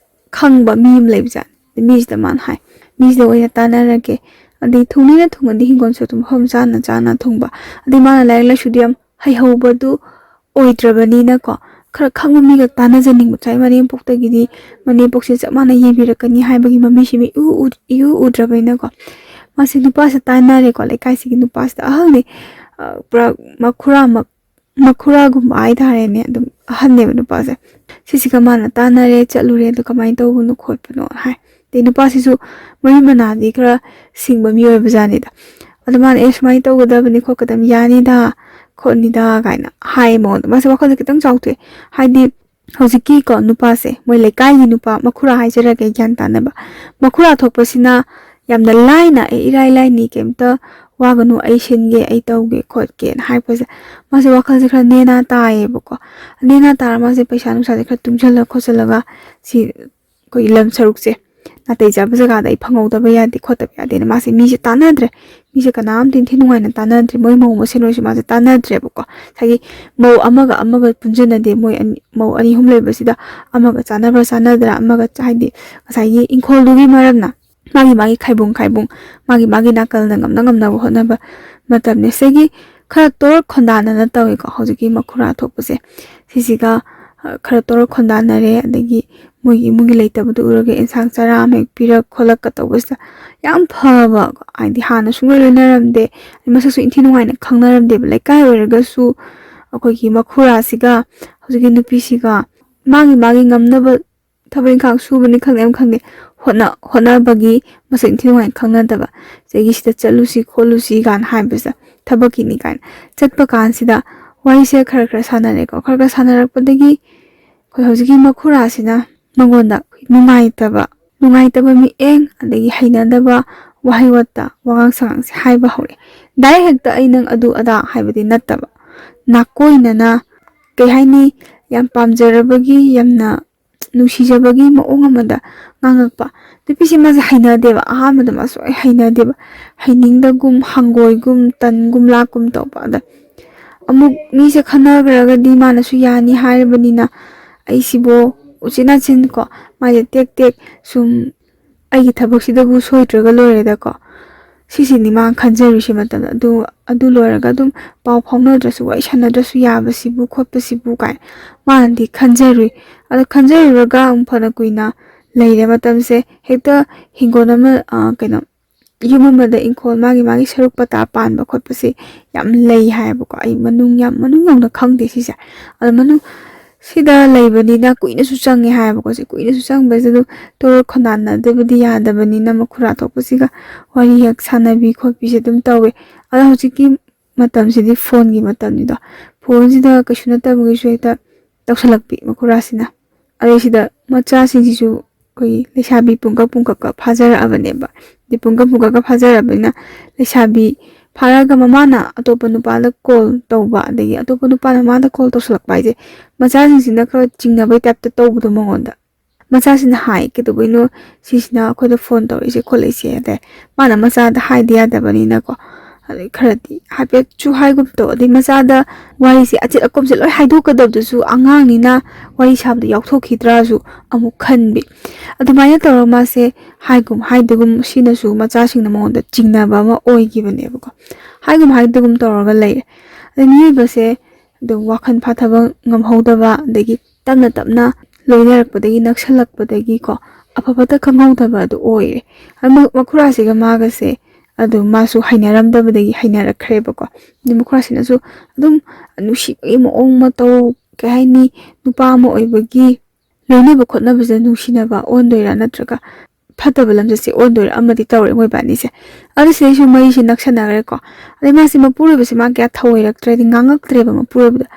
ꯈꯪꯕ ꯃꯤ ꯑꯃ ꯂꯩꯕꯖꯥꯠꯅꯤ꯫ ꯃꯤꯁꯤꯗ ꯃꯥꯅ ꯍꯥꯏ, "ꯃꯤꯁꯤꯗ ꯑꯣꯏꯅ ꯇꯥꯟꯅꯔꯒꯦ"꯫ ꯑꯗꯩ ꯊꯣꯡꯅꯤꯅ ꯊꯣꯡꯉꯗꯤ ꯍꯤꯡꯒꯣꯜꯁꯨ ꯑꯗꯨꯝ ꯃꯐꯝ ꯆꯥꯅ ꯆꯥꯅ ꯊꯣꯡꯕ꯫ ꯑꯗꯩ ꯃꯥꯅ ꯂꯥꯏꯔꯤꯛ ꯂꯥꯏꯁꯨꯗꯤ ꯌꯥꯝ ꯍꯩꯍꯧꯕꯗꯨ ꯑꯣꯏꯗ꯭ꯔꯕꯅꯤꯅꯀꯣ, ꯈꯔ ꯈꯪꯕ ꯃꯤꯒ ꯇꯥꯟꯅꯖꯅꯤꯡꯕ꯫ ꯉꯁꯥꯏ ꯃꯅꯦꯝꯄꯣꯛꯇꯒꯤꯗꯤ ꯃꯅꯦꯝꯄꯣꯛꯁꯦ ꯆꯞ ꯃꯥꯟꯅ ꯌꯦꯡꯕꯤꯔꯛꯀꯅꯤ ꯍꯥꯏꯕꯒꯤ ꯃꯃꯤꯁꯤ ꯃꯤ ꯏꯎ ꯎ-, ꯏꯎ ꯎꯗ꯭ꯔꯕꯅꯤꯅꯀꯣ, ꯃꯥꯁꯦ ꯅꯨꯄꯥꯁꯦ ꯇꯥꯟꯅꯔꯦꯀꯣ꯫ ꯂꯩꯀꯥꯏꯁꯤꯒꯤ ꯅꯨꯄꯥꯁꯤꯗ ꯑꯍꯜꯅꯤ, ꯑ, ꯄꯨꯔꯥ ꯃꯈꯨꯔꯥꯃꯛ, ꯃꯈꯨꯔꯥꯒꯨꯝꯕ ꯍꯥꯏꯇꯥꯔꯦꯅꯦ, ꯑꯗꯨꯝ ꯑꯍꯟꯅꯦꯕ ꯅꯨꯄꯥꯁꯦ꯫ ꯁꯤꯁꯤꯒ ꯃꯥꯅ ꯇꯥꯟꯅꯔꯦ, ꯆꯠꯂꯨꯔꯦ, ꯑꯗꯣ ꯀꯃꯥꯏꯅ ꯇꯧꯕꯅꯣ ꯈꯣꯠꯄꯅꯣ ꯍꯥꯏ꯫ ꯑꯗꯩ ꯅꯨꯄꯥꯁꯤꯁꯨ ꯃꯌꯨꯝ ꯃꯅꯥꯗꯤ ꯈꯔ ꯁꯤꯡꯕ ꯃꯤ ꯑꯣꯏꯕꯖꯥꯠꯅꯤꯗ꯫ ꯑꯗꯣ ꯃꯥꯅ, "ꯑꯦ, ꯁꯨꯃꯥꯏꯅ ꯇꯧꯒꯗꯕꯅꯤ ꯈꯣꯠꯀꯗꯕꯅꯤ, ꯌꯥꯅꯤꯗ ꯈꯣꯠꯅꯤꯗ" ꯀꯥꯏꯅ ꯍꯥꯏ ꯃꯉꯣꯟꯗ꯫ ꯃꯥꯁꯦ ꯋꯥꯈꯜꯁꯦ ꯈꯤꯇꯪ ꯆꯥꯎꯊꯣꯛꯑꯦ꯫ ꯍꯥꯏꯗꯤ ꯍꯧꯖꯤꯛꯀꯤꯀꯣ ꯅꯨꯄꯥꯁꯦ, ꯃꯣꯏ ꯂꯩꯀꯥꯏꯒꯤ ꯅꯨꯄꯥ, ꯃꯈꯨꯔꯥ ꯍꯥꯏꯖꯔꯒꯦ ꯒ꯭ꯌꯥꯟ ꯇꯥꯅꯕ, ꯃꯈꯨꯔꯥ ꯊꯣꯛꯄꯁꯤꯅ ꯌꯥꯝꯅ ꯂꯥꯏꯅ, "ꯑꯦ, ꯏꯔꯥꯏ ꯂꯥꯏꯅꯤ, ꯀꯩꯝꯇ ꯋꯥꯒꯅꯨ, ꯑꯩ ꯁꯤꯟꯒꯦ, ꯑꯩ ꯇꯧꯒꯦ ꯈꯣꯠꯀꯦꯅ" ꯍꯥꯏꯔꯛꯄꯁꯦ, ꯃꯥꯁꯦ ꯋꯥꯈꯜꯁꯦ ꯈꯔ ꯅꯦꯅꯥ ꯇꯥꯏꯌꯦꯕꯀꯣ꯫ ꯅꯦꯅꯥ ꯇꯥꯔ ꯃꯥꯁꯦ ꯄꯩꯁꯥ ꯅꯨꯡꯁꯥꯁꯦ ꯈꯔ ꯇꯨꯡꯁꯜꯂ ꯈꯣꯠꯆꯜꯂꯒ ꯁꯤ ꯑꯩꯈꯣꯏꯒꯤ ꯂꯝ ꯁꯔꯨꯛꯁꯦ, ꯅꯥꯇꯩ ꯆꯥꯕ ꯖꯒꯥꯗ ꯑꯩ ꯐꯪꯍꯧꯗꯕ ꯌꯥꯗꯦ ꯈꯣꯠꯇꯕ ꯌꯥꯗꯦꯅ ꯃꯥꯁꯦ ꯃꯤꯁꯦ ꯇꯥꯟꯅꯗ꯭ꯔꯦ꯫ ꯃꯤꯁꯦ ꯀꯅꯥꯝꯇ ꯏꯟꯊꯤ ꯅꯨꯡꯉꯥꯏꯅ ꯇꯥꯟꯅꯗ꯭ꯔꯦ꯫ ꯃꯣꯏ ꯃꯧ ꯃꯁꯦꯟ ꯑꯣꯏꯔꯁꯨ ꯃꯥꯁꯦ ꯇꯥꯟꯅꯗ꯭ꯔꯦꯕꯀꯣ꯫ ꯉꯁꯥꯏꯒꯤ ꯃꯧ ꯑꯃꯒ ꯑꯃꯒ ꯄꯨꯟꯁꯤꯟꯅꯗꯦ꯫ ꯃꯣꯏ ꯑꯅꯤ, ꯃꯧ ꯑꯅꯤ ꯑꯍꯨꯝ ꯂꯩꯕꯁꯤꯗ ꯑꯃꯒ ꯆꯥꯟꯅꯕ꯭ꯔꯥ ꯆꯥꯟꯅꯗ꯭ꯔꯥ, ꯑꯃꯒ ꯆ-, ꯍꯥꯏꯗꯤ ꯉꯁꯥꯏꯒꯤ ꯏꯪꯈꯣꯜꯗꯨꯒꯤ ꯃꯔꯝꯅ ꯃꯥꯒꯤ ꯃꯥꯒꯤ ꯈꯥꯏꯕꯨꯡ ꯈꯥꯏꯕꯨꯡ, ꯃꯥꯒꯤ ꯃꯥꯒꯤ ꯅꯥꯀꯜꯗ ꯉꯝꯅ ꯉꯝꯅꯕ ꯍꯣꯠꯅꯕ ꯃꯇꯝꯅꯤ꯫ ꯁꯤꯗꯒꯤ ꯈꯔ ꯇꯣꯔꯛ ꯈꯣꯟꯗꯥꯅꯅ ꯇꯧꯋꯦꯀꯣ, ꯍꯧꯖꯤꯛꯀꯤ ꯃꯈꯨꯔꯥ ꯊꯣꯛꯄꯁꯦ꯫ ꯁꯤꯁꯤꯒ, ꯑ, ꯈꯔ ꯇꯣꯔꯛ ꯈꯣꯟꯗꯥꯅꯔꯦ, ꯑꯗꯒꯤ ꯃꯣꯏꯒꯤ ꯏꯃꯨꯡꯒꯤ ꯂꯩꯇꯕꯗꯨ ꯎꯔꯒ ꯑꯦꯟꯁꯥꯡ ꯆꯔꯥ ꯑꯃ ꯍꯦꯛ ꯄꯤꯔꯛ ꯈꯣꯠꯂꯛꯀ ꯇꯧꯕꯁꯤꯗ ꯌꯥꯝ ꯐꯕ, ꯍꯥꯏꯗꯤ ꯍꯥꯟꯅ ꯁꯨꯡꯂꯣꯏ ꯂꯣꯏꯅꯔꯝꯗꯦ, ꯃꯁꯛꯁꯨ ꯏꯟꯊꯤ ꯅꯨꯡꯉꯥꯏꯅ ꯈꯪꯅꯔꯝꯗꯦꯕ꯫ ꯂꯩꯀꯥꯏ ꯑꯣꯏꯔꯒꯁꯨ ꯑꯩꯈꯣꯏꯒꯤ ꯃꯈꯨꯔꯥꯁꯤꯒ ꯍꯧꯖꯤꯛꯀꯤ ꯅꯨꯄꯤꯁꯤꯒ ꯃꯥꯒꯤ ꯃꯥꯒꯤ ꯉꯝꯅꯕ ꯊꯕꯛ ꯏꯪꯈꯥꯡ ꯁꯨꯕꯅꯤ ꯈꯪꯗꯦ, ꯑꯃ ꯈꯪꯗꯦ, ꯍꯣꯠꯅ ꯍꯣꯠꯅꯕꯒꯤ ꯃꯁꯛ ꯏꯟꯊꯤ ꯅꯨꯡꯉꯥꯏ ꯈꯪꯅꯗꯕ, ꯆꯍꯤ ꯁꯤꯗ ꯆꯠꯂꯨꯁꯤ ꯈꯣꯠꯂꯨꯁꯤ ꯀꯥꯏꯅ ꯍꯥꯏꯕꯁꯤꯗ, ꯊꯕꯛꯀꯤꯅꯤ ꯀꯥꯏꯅ ꯆꯠꯄ ꯀꯥꯟꯁꯤꯗ ꯋꯥꯔꯤꯁꯦ ꯈꯔ ꯈꯔ ꯁꯥꯟꯅꯔꯦꯀꯣ꯫ ꯈꯔ ꯈꯔ ꯁꯥꯟꯅꯔꯛꯄꯗꯒꯤ ꯑꯩꯈꯣꯏ ꯍꯧꯖꯤꯛꯀꯤ ꯃꯈꯨꯔꯥꯁꯤꯅ ꯃꯉꯣꯟꯗ ꯅꯨꯡꯉꯥꯏꯇꯕ ꯅꯨꯡꯉꯥꯏꯇꯕ ꯃꯤꯠꯌꯦꯡ ꯑꯗꯒꯤ ꯍꯩꯅꯗꯕ ꯋꯥꯍꯩ ꯋꯥꯇꯥ, ꯋꯥꯉꯥꯡ ꯁꯉꯥꯡꯁꯦ ꯍꯥꯏꯕ ꯍꯧꯔꯛꯑꯦ꯫ ꯗꯥꯏꯔꯦꯛ ꯍꯦꯛꯇ "ꯑꯩ ꯅꯪ ꯑꯗꯨ ꯑꯗꯥ" ꯍꯥꯏꯕꯗꯤ ꯅꯠꯇꯕ, ꯅꯥꯀꯣꯏꯅꯅ, ꯀꯩ ꯍꯥꯏꯅꯤ, ꯌꯥꯝ ꯄꯥꯝꯖꯔꯕꯒꯤ, ꯌꯥꯝꯅ ꯅꯨꯡꯁꯤꯖꯕꯒꯤ ꯃꯑꯣꯡ ꯑꯃꯗ ꯉꯥꯡꯉꯛꯄ꯫ ꯅꯨꯄꯤꯁꯦ ꯃꯥꯁꯦ ꯍꯩꯅꯗꯦꯕ, ꯑꯍꯥꯟꯕꯗ ꯃꯥꯁꯨ ꯑꯩ ꯍꯩꯅꯗꯦꯕ, ꯍꯩꯅꯤꯡꯗꯒꯨꯝ, ꯍꯪꯒꯣꯏꯒꯨꯝ, ꯇꯟꯒꯨꯝ, ꯂꯥꯛꯀꯨꯝ ꯇꯧꯕ꯫ ꯑꯗ ꯑꯃꯨꯛ ꯃꯤꯁꯦ ꯈꯟꯅꯈ꯭ꯔꯒꯗꯤ ꯃꯥꯅꯁꯨ ꯌꯥꯅꯤ ꯍꯥꯏꯔꯕꯅꯤꯅ, ꯑꯩꯁꯤꯕꯨ ꯎꯆꯤꯟ ꯅꯥꯆꯤꯟ ꯀꯣ, ꯃꯥꯁꯦ ꯇꯦꯛ ꯇꯦꯛ ꯁꯨꯝ ꯑꯩꯒꯤ ꯊꯕꯛꯁꯤꯗꯕꯨ ꯁꯣꯏꯗ꯭ꯔꯒ ꯂꯣꯏꯔꯦꯗꯀꯣ꯫ ꯁꯤꯁꯤꯅꯤ ꯃꯥꯅ ꯈꯟꯖꯔꯨꯏꯁꯦ ꯃꯇꯝꯗ꯫ ꯑꯗꯨ, ꯑꯗꯨ ꯂꯣꯏꯔꯒ ꯑꯗꯨꯝ ꯄꯥꯎ ꯐꯥꯎꯅꯗ꯭ꯔꯁꯨ, ꯋꯥꯔꯤ ꯁꯥꯟꯅꯗ꯭ꯔꯁꯨ ꯌꯥꯕꯁꯤꯕꯨ ꯈꯣꯠꯄꯁꯤꯕꯨ ꯀꯥꯏ ꯃꯥꯅꯗꯤ ꯈꯟꯖꯔꯨꯏ꯫ ꯑꯗꯣ ꯈꯟꯖꯔꯨꯔꯒ ꯑꯃꯨꯛ ꯐꯅ ꯀꯨꯏꯅ ꯂꯩꯔꯦ ꯃꯇꯝꯁꯦ꯫ ꯍꯦꯛꯇ ꯍꯤꯡꯒꯣꯜ ꯑꯃ, ꯑ, ꯀꯩꯅꯣ, ꯌꯨꯝ ꯑꯃꯗ ꯏꯪꯈꯣꯜ ꯃꯥꯒꯤ ꯃꯥꯒꯤ ꯁꯔꯨꯛ ꯄꯇꯥ ꯄꯥꯟꯕ ꯈꯣꯠꯄꯁꯦ ꯌꯥꯝ ꯂꯩ ꯍꯥꯏꯌꯦꯕꯀꯣ꯫ ꯑꯩ ꯃꯅꯨꯡ ꯌꯥꯝ, ꯃꯅꯨꯡ ꯌꯧꯅ ꯈꯪꯗꯦ ꯁꯤꯁꯦ꯫ ꯑꯗꯣ ꯃꯅꯨꯡ ꯁꯤꯗ ꯂꯩꯕꯅꯤꯅ ꯀꯨꯏꯅꯁꯨ ꯆꯪꯉꯦ ꯍꯥꯏꯌꯦꯕꯀꯣ꯫ ꯁꯤ ꯀꯨꯏꯅꯁꯨ ꯆꯪꯕꯁꯤꯗ ꯑꯗꯨꯝ ꯇꯣꯔꯣ ꯈꯣꯟꯗꯥꯅꯗꯕꯗꯤ ꯌꯥꯗꯕꯅꯤꯅ ꯃꯈꯨꯔꯥ ꯊꯣꯛꯄꯁꯤꯒ ꯋꯥꯔꯤ ꯍꯦꯛ ꯁꯥꯟꯅꯕꯤ ꯈꯣꯠꯄꯤꯁꯦ ꯑꯗꯨꯝ ꯇꯧꯋꯦ꯫ ꯑꯗꯣ ꯍꯧꯖꯤꯛꯀꯤ ꯃꯇꯝꯁꯤꯗꯤ ꯐꯣꯟꯒꯤ ꯃꯇꯝꯅꯤꯗꯣ꯫ ꯐꯣꯟꯁꯤꯗ ꯀꯩꯁꯨ ꯅꯠꯇꯕꯒꯤꯁꯨ ꯍꯦꯛꯇ ꯇꯧꯁꯜꯂꯛꯄꯤ ꯃꯈꯨꯔꯥꯁꯤꯅ꯫ ꯑꯗꯩ ꯁꯤꯗ ꯃꯆꯥꯁꯤꯡꯁꯤꯁꯨ ꯑꯩꯈꯣꯏꯒꯤ ꯂꯩꯁꯥꯕꯤ ꯄꯨꯡꯀꯛ ꯄꯨꯡꯀꯛꯀ ꯐꯥꯖꯔꯛꯑꯕꯅꯦꯕ꯫ ꯑꯗꯩ ꯄꯨꯡꯀꯛ ꯄꯨꯡꯀꯛꯀ ꯐꯥꯖꯔꯛꯑꯕꯅꯤꯅ ꯂꯩꯁꯥꯕꯤ ꯐꯥꯔꯒ ꯃꯃꯥꯅ ꯑꯇꯣꯞꯄ ꯅꯨꯄꯥꯗ ꯀꯣꯜ ꯇꯧꯕ, ꯑꯗꯒꯤ ꯑꯇꯣꯞꯄ ꯅꯨꯄꯥꯅ ꯃꯃꯥꯗ ꯀꯣꯜ ꯇꯧꯁꯜꯂꯛꯄ ꯍꯥꯏꯁꯦ, ꯃꯆꯥꯁꯤꯡꯁꯤꯅ ꯈꯔ ꯆꯤꯡꯅꯕꯩ ꯇꯥꯏꯞꯇ ꯇꯧꯕꯗꯣ ꯃꯉꯣꯟꯗ꯫ ꯃꯆꯥꯁꯤꯅ ꯍꯥꯏ, "ꯀꯩꯗꯧꯕꯩꯅꯣ ꯁꯤꯁꯤꯅ ꯑꯩꯈꯣꯏꯗ ꯐꯣꯟ ꯇꯧꯔꯛꯏꯁꯦ ꯈꯣꯠꯂꯛꯏꯁꯦ?" ꯑꯗꯩ ꯃꯥꯅ ꯃꯆꯥꯗ ꯍꯥꯏꯗ ꯌꯥꯗꯕꯅꯤꯅꯀꯣ꯫ ꯑꯗꯩ ꯈꯔꯗꯤ ꯍꯥꯏꯐꯦꯠꯁꯨ ꯍꯥꯏꯒꯨꯝ ꯇꯧ꯫ ꯑꯗꯩ ꯃꯆꯥꯗ ꯋꯥꯔꯤꯁꯦ ꯑꯆꯦꯠ ꯑꯀꯣꯝꯁꯦ ꯂꯣꯏ ꯍꯥꯏꯗꯣꯛꯀꯗꯕꯗꯨꯁꯨ ꯑꯉꯥꯡꯅꯤꯅ ꯋꯥꯔꯤ ꯁꯥꯕꯗ ꯌꯥꯎꯊꯣꯛꯈꯤꯗ꯭ꯔꯥꯁꯨ ꯑꯃꯨꯛ ꯈꯟꯕꯤ꯫ ꯑꯗꯨꯃꯥꯏꯅ ꯇꯧꯔꯒ ꯃꯥꯁꯦ ꯍꯥꯏꯒꯨꯝ ꯍꯥꯏꯗꯒꯨꯝ ꯁꯤꯅꯁꯨ ꯃꯆꯥꯁꯤꯡꯅ ꯃꯉꯣꯟꯗ ꯆꯤꯡꯅꯕ ꯑꯃ ꯑꯣꯏꯈꯤꯕꯅꯦꯕꯀꯣ꯫ ꯍꯥꯏꯒꯨꯝ ꯍꯥꯏꯗꯒꯨꯝ ꯇꯧꯔꯒ ꯂꯩꯔꯦ꯫ ꯑꯗꯩ ꯃꯤꯑꯣꯏꯕꯁꯦ ꯑꯗꯨꯝ ꯋꯥꯈꯜ ꯐꯥꯊꯕ ꯉꯝꯍꯧꯗꯕ, ꯑꯗꯒꯤ ꯇꯞꯅ ꯇꯞꯅ ꯂꯣꯏꯅꯔꯛꯄꯗꯒꯤ, ꯅꯛꯁꯜꯂꯛꯄꯗꯒꯤꯀꯣ, ꯑꯐ ꯐꯠꯇ ꯈꯪꯍꯧꯗꯕ ꯑꯗꯨ ꯑꯣꯏꯔꯦ꯫ ꯑꯗꯨ ꯃ-, ꯃꯈꯨꯔꯥꯁꯤꯒ ꯃꯥꯒꯁꯦ ꯑꯗꯨ ꯃꯥꯁꯨ ꯍꯩꯅꯔꯝꯗꯕꯗꯒꯤ ꯍꯩꯅꯔꯛꯈ꯭ꯔꯦꯕꯀꯣ꯫ ꯑꯗꯨ ꯃꯈꯨꯔꯥꯁꯤꯅꯁꯨ ꯑꯗꯨꯝ ꯅꯨꯡꯁꯤꯕꯒꯤ ꯃꯑꯣꯡ ꯃꯇꯧ, ꯀꯩ ꯍꯥꯏꯅꯤ, ꯅꯨꯄꯥ ꯑꯃ ꯑꯣꯏꯕꯒꯤ ꯂꯣꯏꯅꯕ ꯈꯣꯠꯅꯕꯁꯤꯗ ꯅꯨꯡꯁꯤꯅꯕ ꯑꯣꯟꯗꯣꯏꯔꯥ ꯅꯠꯇ꯭ꯔꯒ ꯐꯠꯇꯕ ꯂꯝꯆꯠꯁꯦ ꯑꯣꯟꯗꯣꯏꯔꯥ ꯑꯃꯗꯤ ꯇꯧꯔꯦ ꯃꯣꯏꯕꯥꯅꯤꯁꯦ꯫ ꯑꯗꯨ ꯁꯤꯗꯩꯁꯨ ꯃꯩꯁꯦ ꯅꯛꯁꯟꯅꯈ꯭ꯔꯦꯀꯣ꯫ ꯑꯗꯩ ꯃꯥꯁꯦ ꯃꯄꯨꯔꯣꯏꯕꯁꯦ ꯃꯥ ꯀꯌꯥ ꯊꯧꯑꯣꯏꯔꯛꯇ꯭ꯔꯦ, ꯍꯥꯏꯗꯤ ꯉꯥꯡꯉꯛꯇ꯭ꯔꯦꯕ ꯃꯄꯨꯔꯣꯏꯕꯗ꯫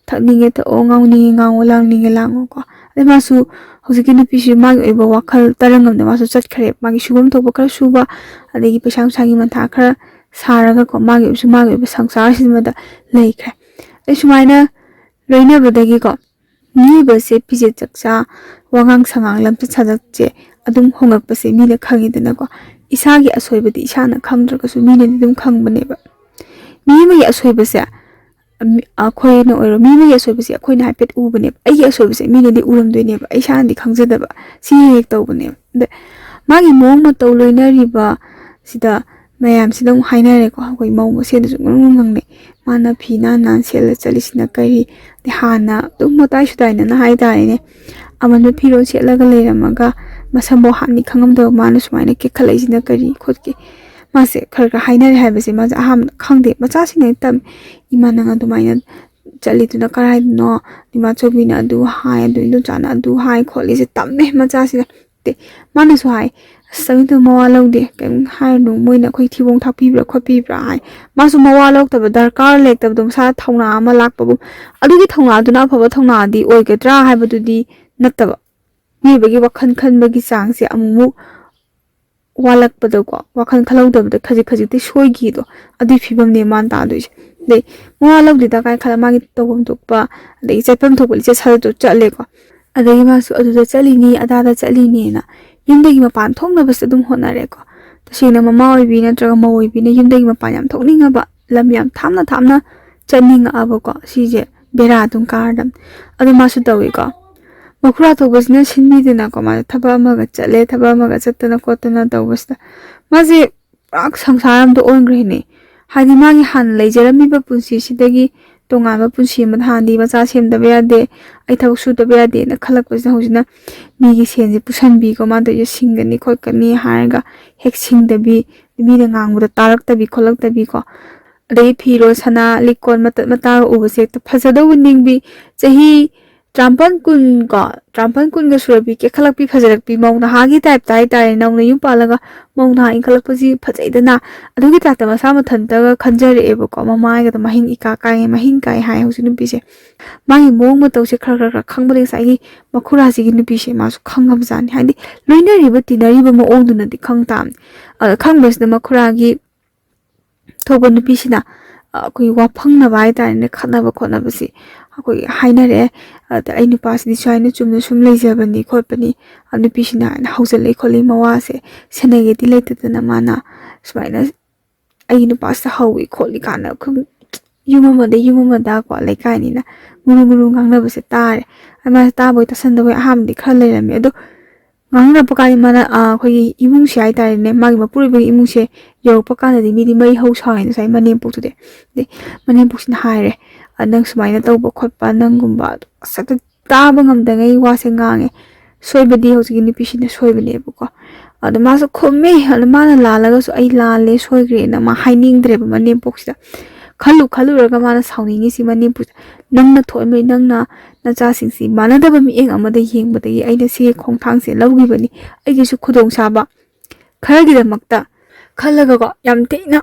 ꯊꯛꯅꯤꯡꯉꯦ ꯊꯛꯑꯣ, ꯉꯥꯎꯅꯤꯡꯉꯦ ꯉꯥꯡꯉꯣ, ꯂꯥꯡꯅꯤꯡꯉꯦ ꯂꯥꯡꯉꯣꯀꯣ꯫ ꯑꯗꯩ ꯃꯥꯁꯨ ꯍꯧꯖꯤꯛꯀꯤ ꯅꯨꯄꯤꯁꯤ ꯃꯥꯒꯤ ꯑꯣꯏꯕ ꯋꯥꯈꯜ ꯇꯔꯪ ꯑꯃꯗ ꯃꯥꯁꯨ ꯆꯠꯈ꯭ꯔꯦ꯫ ꯃꯥꯒꯤ ꯁꯨꯐꯝ ꯊꯣꯛꯄ ꯈꯔ ꯁꯨꯕ, ꯑꯗꯒꯤ ꯄꯩꯁꯥ ꯅꯨꯡꯁꯥꯒꯤ ꯃꯊꯥ ꯈꯔ ꯁꯥꯔꯒꯀꯣ, ꯃꯥꯒꯤ ꯑꯣꯏꯕꯁꯨ ꯃꯥꯒꯤ ꯑꯣꯏꯕ ꯁꯪꯁꯥꯔꯁꯤꯃꯗ ꯂꯩꯈ꯭ꯔꯦ꯫ ꯑꯩ ꯁꯨꯃꯥꯏꯅ ꯂꯣꯏꯅꯕꯗꯒꯤꯀꯣ, ꯃꯤꯑꯣꯏꯕꯁꯦ ꯐꯤꯖꯦꯠ ꯆꯛꯆꯥ, ꯋꯥꯉꯥꯡ ꯁꯉꯥꯡ, ꯂꯝꯆꯠ ꯁꯥꯖꯠꯁꯦ ꯑꯗꯨꯝ ꯍꯣꯉꯛꯄꯁꯦ ꯃꯤꯅ ꯈꯪꯉꯤꯗꯅꯀꯣ꯫ ꯏꯁꯥꯒꯤ ꯑꯁꯣꯏꯕꯗꯤ ꯏꯁꯥꯅ ꯈꯪꯗ꯭ꯔꯒꯁꯨ ꯃꯤꯅꯗꯤ ꯑꯗꯨꯝ ꯈꯪꯕꯅꯦꯕ꯫ ꯃꯤ ꯑꯃꯒꯤ ꯑꯁꯣꯏꯕꯁꯦ, ꯑꯝ, ꯑꯩꯈꯣꯏꯅ ꯑꯣꯏꯔꯣ, ꯃꯤ ꯑꯃꯒꯤ ꯑꯁꯣꯏꯕꯁꯦ ꯑꯩꯈꯣꯏꯅ ꯍꯥꯏꯐꯦꯠ ꯎꯕꯅꯦꯕ꯫ ꯑꯩꯒꯤ ꯑꯁꯣꯏꯕꯁꯦ ꯃꯤꯅꯗꯤ ꯎꯔꯝꯗꯣꯏꯅꯦꯕ, ꯑꯩ ꯏꯁꯥꯅꯗꯤ ꯈꯪꯖꯗꯕ꯫ ꯁꯤ ꯍꯦꯛ ꯍꯦꯛ ꯇꯧꯕꯅꯦꯕ꯫ ꯑꯗ ꯃꯥꯒꯤ ꯃꯑꯣꯡ ꯃꯇꯧ ꯂꯣꯏꯅꯔꯤꯕ ꯁꯤꯗ ꯃꯌꯥꯝꯁꯤꯅ ꯑꯃꯨꯛ ꯍꯥꯏꯅꯔꯦꯀꯣ, ꯑꯩꯈꯣꯏ ꯃꯧ ꯃꯁꯦꯟꯗꯁꯨ ꯉꯥꯡꯅ ꯉꯥꯡꯅꯩ꯫ ꯃꯥꯅ ꯐꯤ ꯅꯥꯟ ꯅꯥꯟ ꯁꯦꯠꯂ ꯆꯠꯂꯤꯁꯤꯅ ꯀꯔꯤ? ꯑꯗꯩ ꯍꯥꯟꯅ ꯑꯗꯨꯝ ꯃꯇꯥꯏ ꯁꯨꯗꯥꯏꯅꯅ ꯍꯥꯏꯇꯥꯔꯦꯅꯦ, ꯑꯃꯟꯕ ꯐꯤꯔꯣꯜ ꯁꯦꯠꯂꯒ ꯂꯩꯔꯝꯃꯒ ꯃꯁꯝꯐꯥꯎ ꯍꯥꯠꯅꯤ ꯈꯪꯉꯝꯗꯕ ꯃꯥꯅ ꯁꯨꯃꯥꯏꯅ ꯀꯦꯈꯠꯂꯛꯏꯁꯤꯅ ꯀꯔꯤ ꯈꯣꯠꯀꯦ? ꯃꯥꯁꯦ ꯈꯔ ꯈꯔ ꯍꯥꯏꯅꯔꯦ ꯍꯥꯏꯕꯁꯦ ꯃꯥꯁꯦ ꯑꯍꯥꯟꯕꯗ ꯈꯪꯗꯦ, ꯃꯆꯥꯁꯤꯡꯅ ꯇꯝꯃꯤ꯫ "ꯏꯃꯥ, ꯅꯪ ꯑꯗꯨꯃꯥꯏꯅ ꯆꯠꯂꯤꯗꯨꯅ ꯀꯔꯥꯏꯗꯅꯣ? ꯏꯃꯥꯆꯧꯕꯤꯅ ꯑꯗꯨ ꯍꯥꯏ, ꯑꯗꯨ ꯏꯟꯗꯣꯝꯆꯥꯅ ꯑꯗꯨ ꯍꯥꯏ" ꯈꯣꯠꯂꯤꯁꯦ ꯇꯝꯃꯦ ꯃꯆꯥꯁꯤꯅ꯫ ꯇꯦ, ꯃꯥꯅꯁꯨ ꯍꯥꯏ, "ꯑꯁ, ꯆꯠꯂꯤꯗꯣ ꯃꯋꯥ ꯂꯧꯗꯦ, ꯀꯩꯝ ꯍꯥꯏꯔꯨꯅꯨ, ꯃꯣꯏꯅ ꯑꯩꯈꯣꯏ ꯊꯤꯕꯣꯡ ꯊꯥꯛꯄꯤꯕ꯭ꯔꯥ ꯈꯣꯠꯄꯤꯕ꯭ꯔꯥ" ꯍꯥꯏ꯫ ꯃꯥꯁꯨ ꯃꯋꯥ ꯂꯧꯗꯕ, ꯗꯔꯀꯥꯔ ꯂꯩꯔꯛꯇꯕꯗꯣ, ꯃꯁꯥꯗ ꯊꯧꯅꯥ ꯑꯃ ꯂꯥꯛꯄꯒꯨꯝ꯫ ꯑꯗꯨꯒꯤ ꯊꯧꯅꯥꯗꯨꯅ ꯑꯐꯕ ꯊꯧꯅꯥꯗꯤ ꯑꯣꯏꯒꯗ꯭ꯔꯥ ꯍꯥꯏꯕꯗꯨꯗꯤ ꯅꯠꯇꯕ꯫ ꯃꯤꯑꯣꯏꯕꯒꯤ ꯋꯥꯈꯜ ꯈꯟꯕꯒꯤ ꯆꯥꯡꯁꯦ ꯑꯃꯨꯛꯃꯨꯛ ꯋꯥꯠꯂꯛꯄꯗꯀꯣ, ꯋꯥꯈꯜ ꯈꯜꯍꯧꯗꯕꯗ ꯈꯖꯤꯛ ꯈꯖꯤꯛꯇꯤ ꯁꯣꯏꯈꯤꯗꯣ, ꯑꯗꯨꯒꯤ ꯐꯤꯕꯝꯅꯦ ꯃꯥꯅ ꯇꯥꯗꯣꯏꯁꯦ꯫ ꯑꯗꯩ ꯃꯋꯥ ꯂꯧꯗꯦꯗ ꯀꯥꯏ ꯈꯜꯂ ꯃꯥꯒꯤ ꯇꯧꯐꯝ ꯊꯣꯛꯄ, ꯑꯗꯒꯤ ꯆꯠꯐꯝ ꯊꯣꯛꯄ ꯂꯤꯆꯠ ꯁꯥꯖꯠꯇꯣ ꯆꯠꯂꯦꯀꯣ꯫ ꯑꯗꯒꯤ ꯃꯥꯁꯨ ꯑꯗꯨꯗ ꯆꯠꯂꯤꯅꯤ, ꯑꯗꯥꯗ ꯆꯠꯂꯤꯅꯦꯅ ꯌꯨꯝꯗꯒꯤ ꯃꯄꯥꯟ ꯊꯣꯛꯅꯕꯁꯨ ꯑꯗꯨꯝ ꯍꯣꯠꯅꯔꯦꯀꯣ꯫ ꯇꯁꯦꯡꯅ ꯃꯃꯥ ꯑꯣꯏꯕꯤ ꯅꯠꯇ꯭ꯔꯒ ꯃꯧ ꯑꯣꯏꯕꯤꯅ ꯌꯨꯝꯗꯒꯤ ꯃꯄꯥꯟ ꯌꯥꯝ ꯊꯣꯛꯅꯤꯡꯉꯕ, ꯂꯝ ꯌꯥꯝ ꯊꯥꯞꯅ ꯊꯥꯞꯅ ꯆꯠꯅꯤꯡꯉꯛꯑꯕꯀꯣ, ꯁꯤꯁꯦ ꯕꯦꯔꯥ ꯑꯗꯨꯝ ꯀꯥꯔꯗꯕꯅꯤ꯫ ꯑꯗꯣ ꯃꯥꯁꯨ ꯇꯧꯏꯀꯣ꯫ ꯃꯈꯨꯔꯥ ꯊꯣꯛꯄꯁꯤꯅ ꯁꯤꯟꯕꯤꯗꯅꯀꯣ, ꯃꯥꯁꯦ ꯊꯕꯛ ꯑꯃꯒ ꯆꯠꯂꯦ, ꯊꯕꯛ ꯑꯃꯒ ꯆꯠꯇꯅ ꯈꯣꯠꯇꯅ ꯇꯧꯕꯁꯤꯗ ꯃꯥꯁꯦ ꯄꯨꯔꯥ ꯁꯪꯁꯥꯔ ꯑꯃꯗ ꯑꯣꯟꯈ꯭ꯔꯦꯅꯦ꯫ ꯍꯥꯏꯗꯤ ꯃꯥꯒꯤ ꯍꯥꯟꯅ ꯂꯩꯖꯔꯝꯃꯤꯕ ꯄꯨꯟꯁꯤꯁꯤꯗꯒꯤ ꯇꯣꯉꯥꯟꯕ ꯄꯨꯟꯁꯤ ꯑꯃꯗ, ꯍꯥꯟꯅꯗꯤ ꯃꯆꯥ ꯁꯦꯝꯗꯕ ꯌꯥꯗꯦ, ꯑꯩ ꯊꯕꯛ ꯁꯨꯗꯕ ꯌꯥꯗꯦꯅ ꯈꯜꯂꯛꯄꯁꯤꯅ ꯍꯧꯖꯤꯛꯅ ꯃꯤꯒꯤ ꯁꯦꯟꯁꯦ ꯄꯨꯁꯟꯕꯤꯀꯣ, ꯃꯥ ꯇꯧꯔꯤꯁꯦ ꯁꯤꯡꯒꯅꯤ ꯈꯣꯠꯀꯅꯤ ꯍꯥꯏꯔꯒ ꯍꯦꯛ ꯁꯤꯡꯗꯕꯤ, ꯃꯤꯅ ꯉꯥꯡꯕꯗ ꯇꯥꯔꯛꯇꯕꯤ ꯈꯣꯠꯂꯛꯇꯕꯤꯀꯣ꯫ ꯑꯗꯒꯤ ꯐꯤꯔꯣꯜ, ꯁꯅꯥ ꯂꯤꯛꯀꯣꯟ ꯃꯇꯠ ꯃꯇꯥꯒ ꯎꯕꯁꯦ ꯍꯦꯛꯇ ꯐꯖꯗꯧꯕ ꯅꯤꯡꯕꯤ, ꯆꯍꯤ ꯇꯔꯥꯃꯥꯄꯟ ꯀꯨꯟ ꯀꯣ, ꯇꯔꯥꯃꯥꯄꯟ ꯀꯨꯟꯒ ꯁꯨꯔꯛꯄꯤ, ꯀꯦꯈꯠꯂꯛꯄꯤ, ꯐꯖꯔꯛꯄꯤ, ꯃꯧ ꯅꯍꯥꯒꯤ type ꯇ ꯍꯥꯏꯇꯥꯔꯦ꯫ ꯅꯧꯅ ꯌꯨꯝ ꯄꯥꯜꯂꯒ ꯃꯧ ꯅꯍꯥ ꯏꯟꯈꯠꯂꯛꯄꯁꯤ ꯐꯖꯩꯗꯅ, ꯑꯗꯨꯒꯤ type ꯇ ꯃꯁꯥ ꯃꯊꯟꯇꯒ ꯈꯟꯖꯔꯛꯑꯦꯕꯀꯣ꯫ ꯃꯃꯥꯏꯒꯗꯣ ꯃꯍꯤꯡ ꯏꯀꯥ ꯀꯥꯏꯌꯦ, ꯃꯍꯤꯡ ꯀꯥꯏ ꯍꯥꯏ ꯍꯧꯖꯤꯛ ꯅꯨꯄꯤꯁꯦ꯫ ꯃꯥꯒꯤ ꯃꯑꯣꯡ ꯃꯇꯧꯁꯦ ꯈꯔ ꯈꯔ ꯈꯔ ꯈꯪꯕꯗꯒꯤ ꯉꯁꯥꯏꯒꯤ ꯃꯈꯨꯔꯥꯁꯤꯒꯤ ꯅꯨꯄꯤꯁꯦ ꯃꯥꯁꯨ ꯈꯪꯉꯕꯖꯥꯠꯅꯤ꯫ ꯍꯥꯏꯗꯤ ꯂꯣꯏꯅꯔꯤꯕ ꯇꯤꯟꯅꯔꯤꯕ ꯃꯑꯣꯡꯗꯨꯅꯗꯤ ꯈꯪ ꯇꯥꯕꯅꯤ꯫ ꯑꯗ ꯈꯪꯕꯁꯤꯗ ꯃꯈꯨꯔꯥꯒꯤ ꯊꯣꯛꯄ ꯅꯨꯄꯤꯁꯤꯅ, ꯑ, ꯑꯩꯈꯣꯏꯒꯤ ꯋꯥꯐꯪꯅꯕ ꯍꯥꯏꯇꯥꯔꯦꯅꯦ, ꯈꯠꯅꯕ ꯈꯣꯠꯅꯕꯁꯤ ꯑꯩꯈꯣꯏꯒꯤ ꯍꯥꯏꯅꯔꯛꯑꯦ꯫ ꯑꯗ ꯑꯩ ꯅꯨꯄꯥꯁꯤꯗꯤ ꯁꯨꯃꯥꯏꯅ ꯆꯨꯝꯅ ꯁꯨꯝ ꯂꯩꯖꯕꯅꯤ ꯈꯣꯠꯄꯅꯤ, ꯑ, ꯅꯨꯄꯤꯁꯤꯅ ꯍꯥꯏꯅ ꯍꯧꯖꯤꯜꯂꯛꯏ ꯈꯣꯠꯂꯤ, ꯃꯋꯥꯁꯦ ꯁꯦꯟꯅꯒꯦꯗꯤ ꯂꯩꯇꯗꯅ ꯃꯥꯅ ꯁꯨꯃꯥꯏꯅ ꯑꯩꯒꯤ ꯅꯨꯄꯥꯁꯤꯗ ꯍꯧꯏ ꯈꯣꯠꯂꯤ ꯀꯥꯏꯅ ꯑꯩꯈꯣꯏ ꯌꯨꯝ ꯑꯃꯗ ꯌꯨꯝ ꯑꯃꯗ ꯀꯣ, ꯂꯩꯀꯥꯏꯅꯤꯅ ꯉꯨꯔꯨ ꯉꯨꯔꯨ ꯉꯥꯡꯅꯕꯁꯦ ꯇꯥꯔꯦ꯫ ꯑꯗꯨꯃꯥꯏꯅ ꯇꯥꯕꯣꯏ ꯇꯥꯁꯟꯗꯕꯣꯏ ꯑꯍꯥꯟꯕꯗꯤ ꯈꯔ ꯂꯩꯔꯝꯃꯦ, ꯑꯗꯣ ꯉꯥꯡꯅꯔꯛꯄ ꯀꯥꯟꯗ ꯃꯥꯅ, ꯑ, ꯑꯩꯈꯣꯏꯒꯤ ꯏꯃꯨꯡꯁꯦ ꯍꯥꯏꯇꯥꯔꯦꯅꯦ, ꯃꯥꯒꯤ ꯃꯄꯨꯔꯣꯏꯕꯒꯤ ꯏꯃꯨꯡꯁꯦ ꯌꯧꯔꯛꯄ ꯀꯥꯟꯗꯗꯤ ꯃꯤꯗꯤ ꯃꯩ ꯍꯧ ꯁꯥꯎꯋꯦ ꯉꯁꯥꯏ ꯃꯅꯦꯝꯄꯣꯛꯇꯨꯗꯤ꯫ ꯑꯗꯩ ꯃꯅꯦꯝꯄꯣꯛꯁꯤꯅ ꯍꯥꯏꯔꯦ, "ꯑ, ꯅꯪ ꯁꯨꯃꯥꯏꯅ ꯇꯧꯕ ꯈꯣꯠꯄ, ꯅꯪꯒꯨꯝꯕ ꯑꯁ ꯍꯦꯛꯇ ꯇꯥꯕ ꯉꯝꯗꯉꯩ ꯋꯥꯁꯦ ꯉꯥꯡꯉꯦ꯫ ꯁꯣꯏꯕꯗꯤ ꯍꯧꯖꯤꯛꯀꯤ ꯅꯨꯄꯤꯁꯤꯅ ꯁꯣꯏꯕꯅꯦꯕꯀꯣ꯫" ꯑꯗꯣ ꯃꯥꯁꯨ ꯈꯨꯝꯃꯦ, ꯑꯗꯣ ꯃꯥꯅ ꯂꯥꯜꯂꯒꯁꯨ "ꯑꯩ ꯂꯥꯜꯂꯦ, ꯁꯣꯏꯈ꯭ꯔꯦꯅ" ꯃꯥ ꯍꯥꯏꯅꯤꯡꯗ꯭ꯔꯦꯕ ꯃꯅꯦꯝꯄꯣꯛꯁꯤꯗ꯫ ꯈꯜꯂꯨ ꯈꯜꯂꯨꯔꯒ ꯃꯥꯅ ꯁꯥꯎꯅꯤꯡꯉꯤꯁꯤ ꯃꯅꯦꯝꯄꯣꯛꯁꯤꯗ, "ꯅꯪꯅ ꯊꯣꯛꯍꯟꯕꯩ, ꯅꯪꯅ ꯅꯆꯥꯁꯤꯡꯁꯤ ꯃꯥꯟꯅꯗꯕ ꯃꯤꯠꯌꯦꯡ ꯑꯃꯗ ꯌꯦꯡꯕꯗꯒꯤ ꯑꯩꯅ ꯁꯤꯒꯤ ꯈꯣꯡꯊꯥꯡꯁꯦ ꯂꯧꯈꯤꯕꯅꯤ꯫ ꯑꯩꯒꯤꯁꯨ ꯈꯨꯗꯣꯡꯆꯥꯕ ꯈꯔꯒꯤꯗꯃꯛꯇ ꯈꯜꯂꯒꯀꯣ", ꯌꯥꯝ ꯊꯤꯅ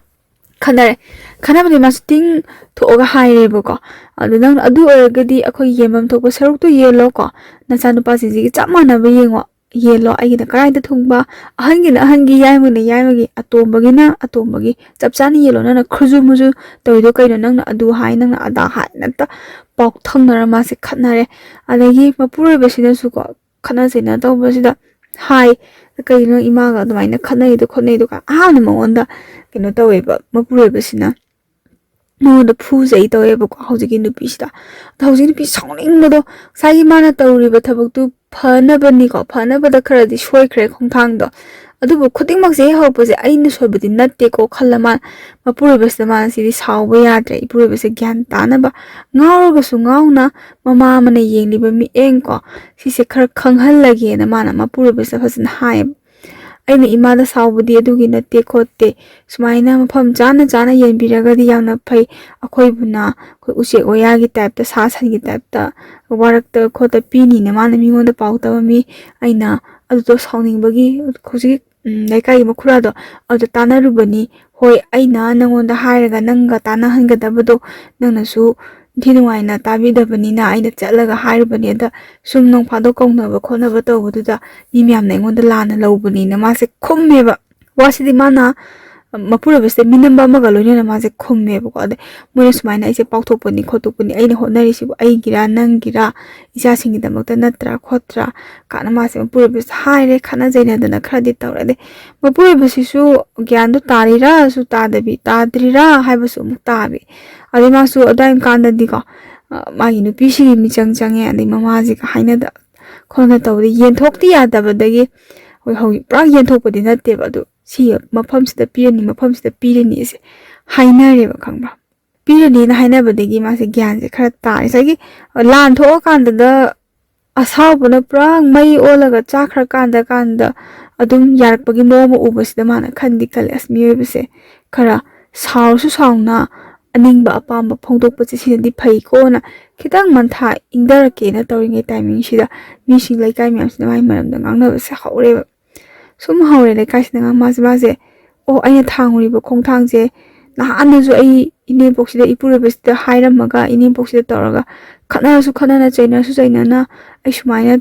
ꯈꯟꯅꯔꯦ꯫ ꯈꯟꯅꯕꯗꯤ ꯃꯥꯁꯨ ꯇꯤꯡ ꯊꯣꯛꯑꯒ ꯍꯥꯏꯔꯦꯕꯀꯣ꯫ "ꯑꯗꯨ ꯅꯪ ꯑꯗꯨ ꯑꯣꯏꯔꯒꯗꯤ ꯑꯩꯈꯣꯏ ꯌꯦꯟꯐꯝ ꯊꯣꯛꯄ ꯁꯔꯨꯛꯇꯣ ꯌꯦꯜꯂꯣꯀꯣ, ꯅꯆꯥꯅꯨꯄꯥꯁꯤꯡꯁꯤꯒꯤ ꯆꯞ ꯃꯥꯟꯅꯕ ꯌꯦꯡꯉꯣ, ꯌꯦꯜꯂꯣ, ꯑꯩꯒꯤꯅ ꯀꯗꯥꯏꯗ ꯊꯨꯡꯕ, ꯑꯍꯟꯒꯤꯅ ꯑꯍꯟꯒꯤ, ꯌꯥꯏꯃꯒꯤꯅ ꯌꯥꯏꯃꯒꯤ, ꯑꯇꯣꯝꯕꯒꯤꯅ ꯑꯇꯣꯝꯕꯒꯤ, ꯆꯞ ꯆꯥꯅ ꯌꯦꯜꯂꯣ, ꯅꯪꯅ ꯈꯨꯔꯖꯨ ꯃꯨꯖꯨ ꯇꯧꯔꯤꯗꯣ ꯀꯩꯅꯣ, ꯅꯪꯅ ꯑꯗꯨ ꯍꯥꯏ, ꯅꯪꯅ ꯑꯗꯥ ꯍꯥꯏ", ꯅꯠꯇ ꯄꯥꯎ ꯊꯪꯅꯔ ꯃꯥꯁꯦ ꯈꯠꯅꯔꯦ꯫ ꯑꯗꯒꯤ ꯃꯄꯨꯔꯣꯏꯕꯁꯤꯅꯁꯨꯀꯣ ꯈꯠꯅ ꯆꯩꯅ ꯇꯧꯕꯁꯤꯗ ꯍꯥꯏ, "ꯀꯩꯅꯣ ꯏꯃꯥꯒ ꯑꯗꯨꯃꯥꯏꯅ ꯈꯠꯅꯩꯗꯣ ꯈꯣꯠꯅꯩꯗꯣ?" ꯀꯥꯏꯅ ꯑꯍꯥꯟꯅ ꯃꯉꯣꯟꯗ ꯀꯩꯅꯣ ꯇꯧꯋꯦꯕ, ꯃꯄꯨꯔꯣꯏꯕꯁꯤꯅ ꯃꯉꯣꯟꯗ ꯐꯨꯖꯩ ꯇꯧꯋꯦꯕꯀꯣ ꯍꯧꯖꯤꯛꯀꯤ ꯅꯨꯄꯤꯁꯤꯗ꯫ ꯑꯗꯣ ꯍꯧꯖꯤꯛ ꯅꯨꯄꯤ ꯁꯥꯎꯅꯤꯡꯕꯗꯣ, ꯉꯁꯥꯏꯒꯤ ꯃꯥꯅ ꯇꯧꯔꯤꯕ ꯊꯕꯛꯇꯨ ꯐꯅꯕꯅꯤꯀꯣ, ꯐꯅꯕꯗ ꯈꯔꯗꯤ ꯁꯣꯏꯈ꯭ꯔꯦ ꯈꯣꯡꯊꯥꯡꯗꯣ, ꯑꯗꯨꯕꯨ ꯈꯨꯗꯤꯡꯃꯛꯁꯦ ꯍꯦꯛ ꯍꯧꯔꯛꯄꯁꯦ ꯑꯩꯅ ꯁꯣꯏꯕꯗꯤ ꯅꯠꯇꯦꯀꯣ ꯈꯜꯂ ꯃꯥꯅ ꯃꯄꯨꯔꯣꯏꯕꯁꯤꯗ ꯃꯥꯅ ꯁꯤꯗꯤ ꯁꯥꯎꯕ ꯌꯥꯗ꯭ꯔꯦ, ꯏꯄꯨꯔꯣꯏꯕꯁꯦ ꯒ꯭ꯌꯥꯟ ꯇꯥꯅꯕ, ꯉꯥꯎꯔꯒꯁꯨ ꯉꯥꯎꯅ ꯃꯃꯥ ꯑꯃꯅ ꯌꯦꯡꯂꯤꯕ ꯃꯤꯠꯌꯦꯡ ꯀꯣ, ꯁꯤꯁꯦ ꯈꯔ ꯈꯪꯍꯜꯂꯒꯦꯅ ꯃꯥꯅ ꯃꯄꯨꯔꯣꯏꯕꯁꯤꯗ ꯐꯖꯅ ꯍꯥꯏꯌꯦꯕ꯫ ꯑꯩꯅ ꯏꯃꯥꯗ ꯁꯥꯎꯕꯗꯤ ꯑꯗꯨꯒꯤ ꯅꯠꯇꯦ ꯈꯣꯠꯇꯦ, ꯁꯨꯃꯥꯏꯅ ꯃꯐꯝ ꯆꯥꯅ ꯆꯥꯅ ꯌꯦꯟꯕꯤꯔꯒꯗꯤ ꯌꯥꯝꯅ ꯐꯩ, ꯑꯩꯈꯣꯏꯕꯨꯅ ꯑꯩꯈꯣꯏ ꯎꯆꯦꯛ ꯋꯥꯌꯥꯒꯤ ꯇꯥꯏꯞꯇ, ꯁꯥ ꯁꯟꯒꯤ ꯇꯥꯏꯞꯇ ꯋꯥꯔꯛꯇ ꯈꯣꯠꯇ ꯄꯤꯅꯤꯅ ꯃꯥꯅ ꯃꯤꯉꯣꯟꯗ ꯄꯥꯎ ꯇꯝꯃꯝꯃꯤ꯫ ꯑꯩꯅ ꯑꯗꯨꯗꯣ ꯁꯥꯎꯅꯤꯡꯕꯒꯤ ꯍꯧꯖꯤꯛ ꯎꯝ, ꯂꯩꯀꯥꯏꯒꯤ ꯃꯈꯨꯔꯥꯗꯣ ꯑꯗꯨꯗ ꯇꯥꯟꯅꯔꯨꯕꯅꯤ꯫ ꯍꯣꯏ, ꯑꯩꯅ ꯅꯪꯉꯣꯟꯗ ꯍꯥꯏꯔꯒ ꯅꯪꯒ ꯇꯥꯟꯅꯍꯟꯒꯗꯕꯗꯣ ꯅꯪꯅꯁꯨ ꯏꯟꯊꯤ ꯅꯨꯡꯉꯥꯏꯅ ꯇꯥꯕꯤꯗꯕꯅꯤꯅ ꯑꯩꯅ ꯆꯠꯂꯒ ꯍꯥꯏꯔꯨꯕꯅꯤ꯫ ꯑꯗ ꯁꯨꯝ ꯅꯣꯡ ꯐꯥꯗꯣꯛ ꯀꯧꯅꯕ ꯈꯣꯠꯅꯕ ꯇꯧꯕꯗꯨꯗ ꯃꯤ ꯃꯌꯥꯝꯅ ꯑꯩꯉꯣꯟꯗ ꯂꯥꯟꯅ ꯂꯧꯕꯅꯤꯅ ꯃꯥꯁꯦ ꯈꯨꯝꯃꯦꯕ꯫ ꯋꯥꯁꯤꯗꯤ ꯃꯥꯅ ꯃꯄꯨꯔꯣꯏꯕꯁꯤꯗ ꯃꯤꯅꯝꯕ ꯑꯃꯒ ꯂꯣꯏꯅꯅ ꯃꯥꯁꯦ ꯈꯨꯝꯃꯦꯕꯀꯣ꯫ ꯑꯗꯩ ꯃꯣꯏꯅ ꯁꯨꯃꯥꯏꯅ ꯑꯩꯁꯦ ꯄꯥꯎꯊꯣꯛꯄꯅꯤ ꯈꯣꯠꯇꯣꯛꯄꯅꯤ, ꯑꯩꯅ ꯍꯣꯠꯅꯔꯤꯁꯤꯕꯨ ꯑꯩꯒꯤꯔꯥ ꯅꯪꯒꯤꯔꯥ, ꯏꯆꯥꯁꯤꯡꯒꯤꯗꯃꯛꯇ ꯅꯠꯇ꯭ꯔꯥ ꯈꯣꯠꯇ꯭ꯔꯥ ꯀꯥꯏꯅ ꯃꯥꯁꯦ ꯃꯄꯨꯔꯣꯏꯕꯁꯤꯗ ꯍꯥꯏꯔꯦ꯫ ꯈꯠꯅ ꯆꯩꯅꯗꯅ ꯈꯔꯗꯤ ꯇꯧꯔꯦ꯫ ꯑꯗꯩ ꯃꯄꯨꯔꯣꯏꯕꯁꯤꯁꯨ ꯒ꯭ꯌꯥꯟꯗꯣ ꯇꯥꯔꯤꯔꯥꯁꯨ ꯇꯥꯗꯕꯤ, ꯇꯥꯗ꯭ꯔꯤꯔꯥ ꯍꯥꯏꯕꯁꯨ ꯑꯃꯨꯛ ꯇꯥꯕꯤ꯫ ꯑꯗꯩ ꯃꯥꯁꯨ ꯑꯗꯨꯋꯥꯏ ꯀꯥꯟꯗꯗꯤꯀꯣ, ꯑ, ꯃꯥꯒꯤ ꯅꯨꯄꯤꯁꯤꯒꯤ ꯃꯤꯆꯪ ꯆꯪꯉꯦ, ꯑꯗꯩ ꯃꯃꯥꯁꯤꯒ ꯍꯥꯏꯅꯗ ꯈꯣꯠꯅ ꯇꯧꯕꯗ ꯌꯦꯟꯊꯣꯛꯇꯤ ꯌꯥꯗꯕꯗꯒꯤ, ꯍꯣꯏ, ꯍꯧꯖꯤꯛ ꯄꯨꯔꯥ ꯌꯦꯟꯊꯣꯛꯄꯗꯤ ꯅꯠꯇꯦꯕ, ꯑꯗꯨ ꯁꯤ ꯃꯐꯝꯁꯤꯗ ꯄꯤꯔꯅꯤ, ꯃꯐꯝꯁꯤꯗ ꯄꯤꯔꯅꯤ ꯑꯁꯦ ꯍꯥꯏꯅꯔꯦꯕ, ꯈꯪꯕ꯭ꯔꯥ? ꯄꯤꯔꯅꯤꯅ ꯍꯥꯏꯅꯕꯗꯒꯤ ꯃꯥꯁꯦ ꯒ꯭ꯌꯥꯟꯁꯦ ꯈꯔ ꯇꯥꯔꯦ꯫ ꯉꯁꯥꯏꯒꯤ ꯂꯥꯟ ꯊꯣꯛꯑꯀꯥꯟꯗꯗ ꯑꯁꯥꯎꯕꯅ ꯄꯨꯔꯥ ꯃꯩ ꯑꯣꯜꯂꯒ ꯆꯥꯈ꯭ꯔꯀꯥꯟꯗ, ꯀꯥꯟꯗ ꯑꯗꯨꯝ ꯌꯥꯔꯛꯄꯒꯤ ꯃꯑꯣꯡ ꯑꯃ ꯎꯕꯁꯤꯗ ꯃꯥꯅ ꯈꯟꯗꯤ ꯈꯜꯂꯦ, "ꯑꯁ, ꯃꯤꯑꯣꯏꯕꯁꯦ ꯈꯔ ꯁꯥꯎꯔꯁꯨ ꯁꯥꯎꯅ ꯑꯅꯤꯡꯕ ꯑꯄꯥꯝꯕ ꯐꯣꯡꯗꯣꯛꯄꯁꯦ ꯁꯤꯅꯗꯤ ꯐꯩꯀꯣꯅ" ꯈꯤꯇꯪ ꯃꯟꯊꯥ ꯏꯪꯊꯔꯛꯀꯦꯅ ꯇꯧꯔꯤꯉꯩ ꯇꯥꯏꯃꯤꯡꯁꯤꯗ ꯃꯤꯁꯤꯡ, ꯂꯩꯀꯥꯏ ꯃꯌꯥꯝꯁꯤꯅ ꯃꯥꯒꯤ ꯃꯔꯝꯗ ꯉꯥꯡꯅꯕꯁꯦ ꯍꯧꯔꯦꯕ꯫ ꯁꯨꯝ ꯍꯧꯔꯦ ꯂꯩꯀꯥꯏꯁꯤꯗ ꯉꯥꯡ-, ꯃꯥꯁꯦ, ꯃꯥꯁꯦ, "ꯑꯣ, ꯑꯩꯅ ꯊꯥꯡꯉꯨꯔꯤꯕ ꯈꯣꯡꯊꯥꯡꯁꯦ ꯅꯍꯥꯟꯅꯁꯨ ꯑꯩ ꯏꯅꯦꯝꯄꯣꯛꯁꯤꯗ, ꯏꯄꯨꯔꯣꯏꯕꯁꯤꯗ ꯍꯥꯏꯔꯝꯃꯒ, ꯏꯅꯦꯝꯄꯣꯛꯁꯤꯗ ꯇꯧꯔꯒ ꯈꯠꯅꯔꯁꯨ ꯈꯠꯅꯅ, ꯆꯩꯅꯔꯁꯨ ꯆꯩꯅꯅ ꯑꯩ ꯁꯨꯃꯥꯏꯅ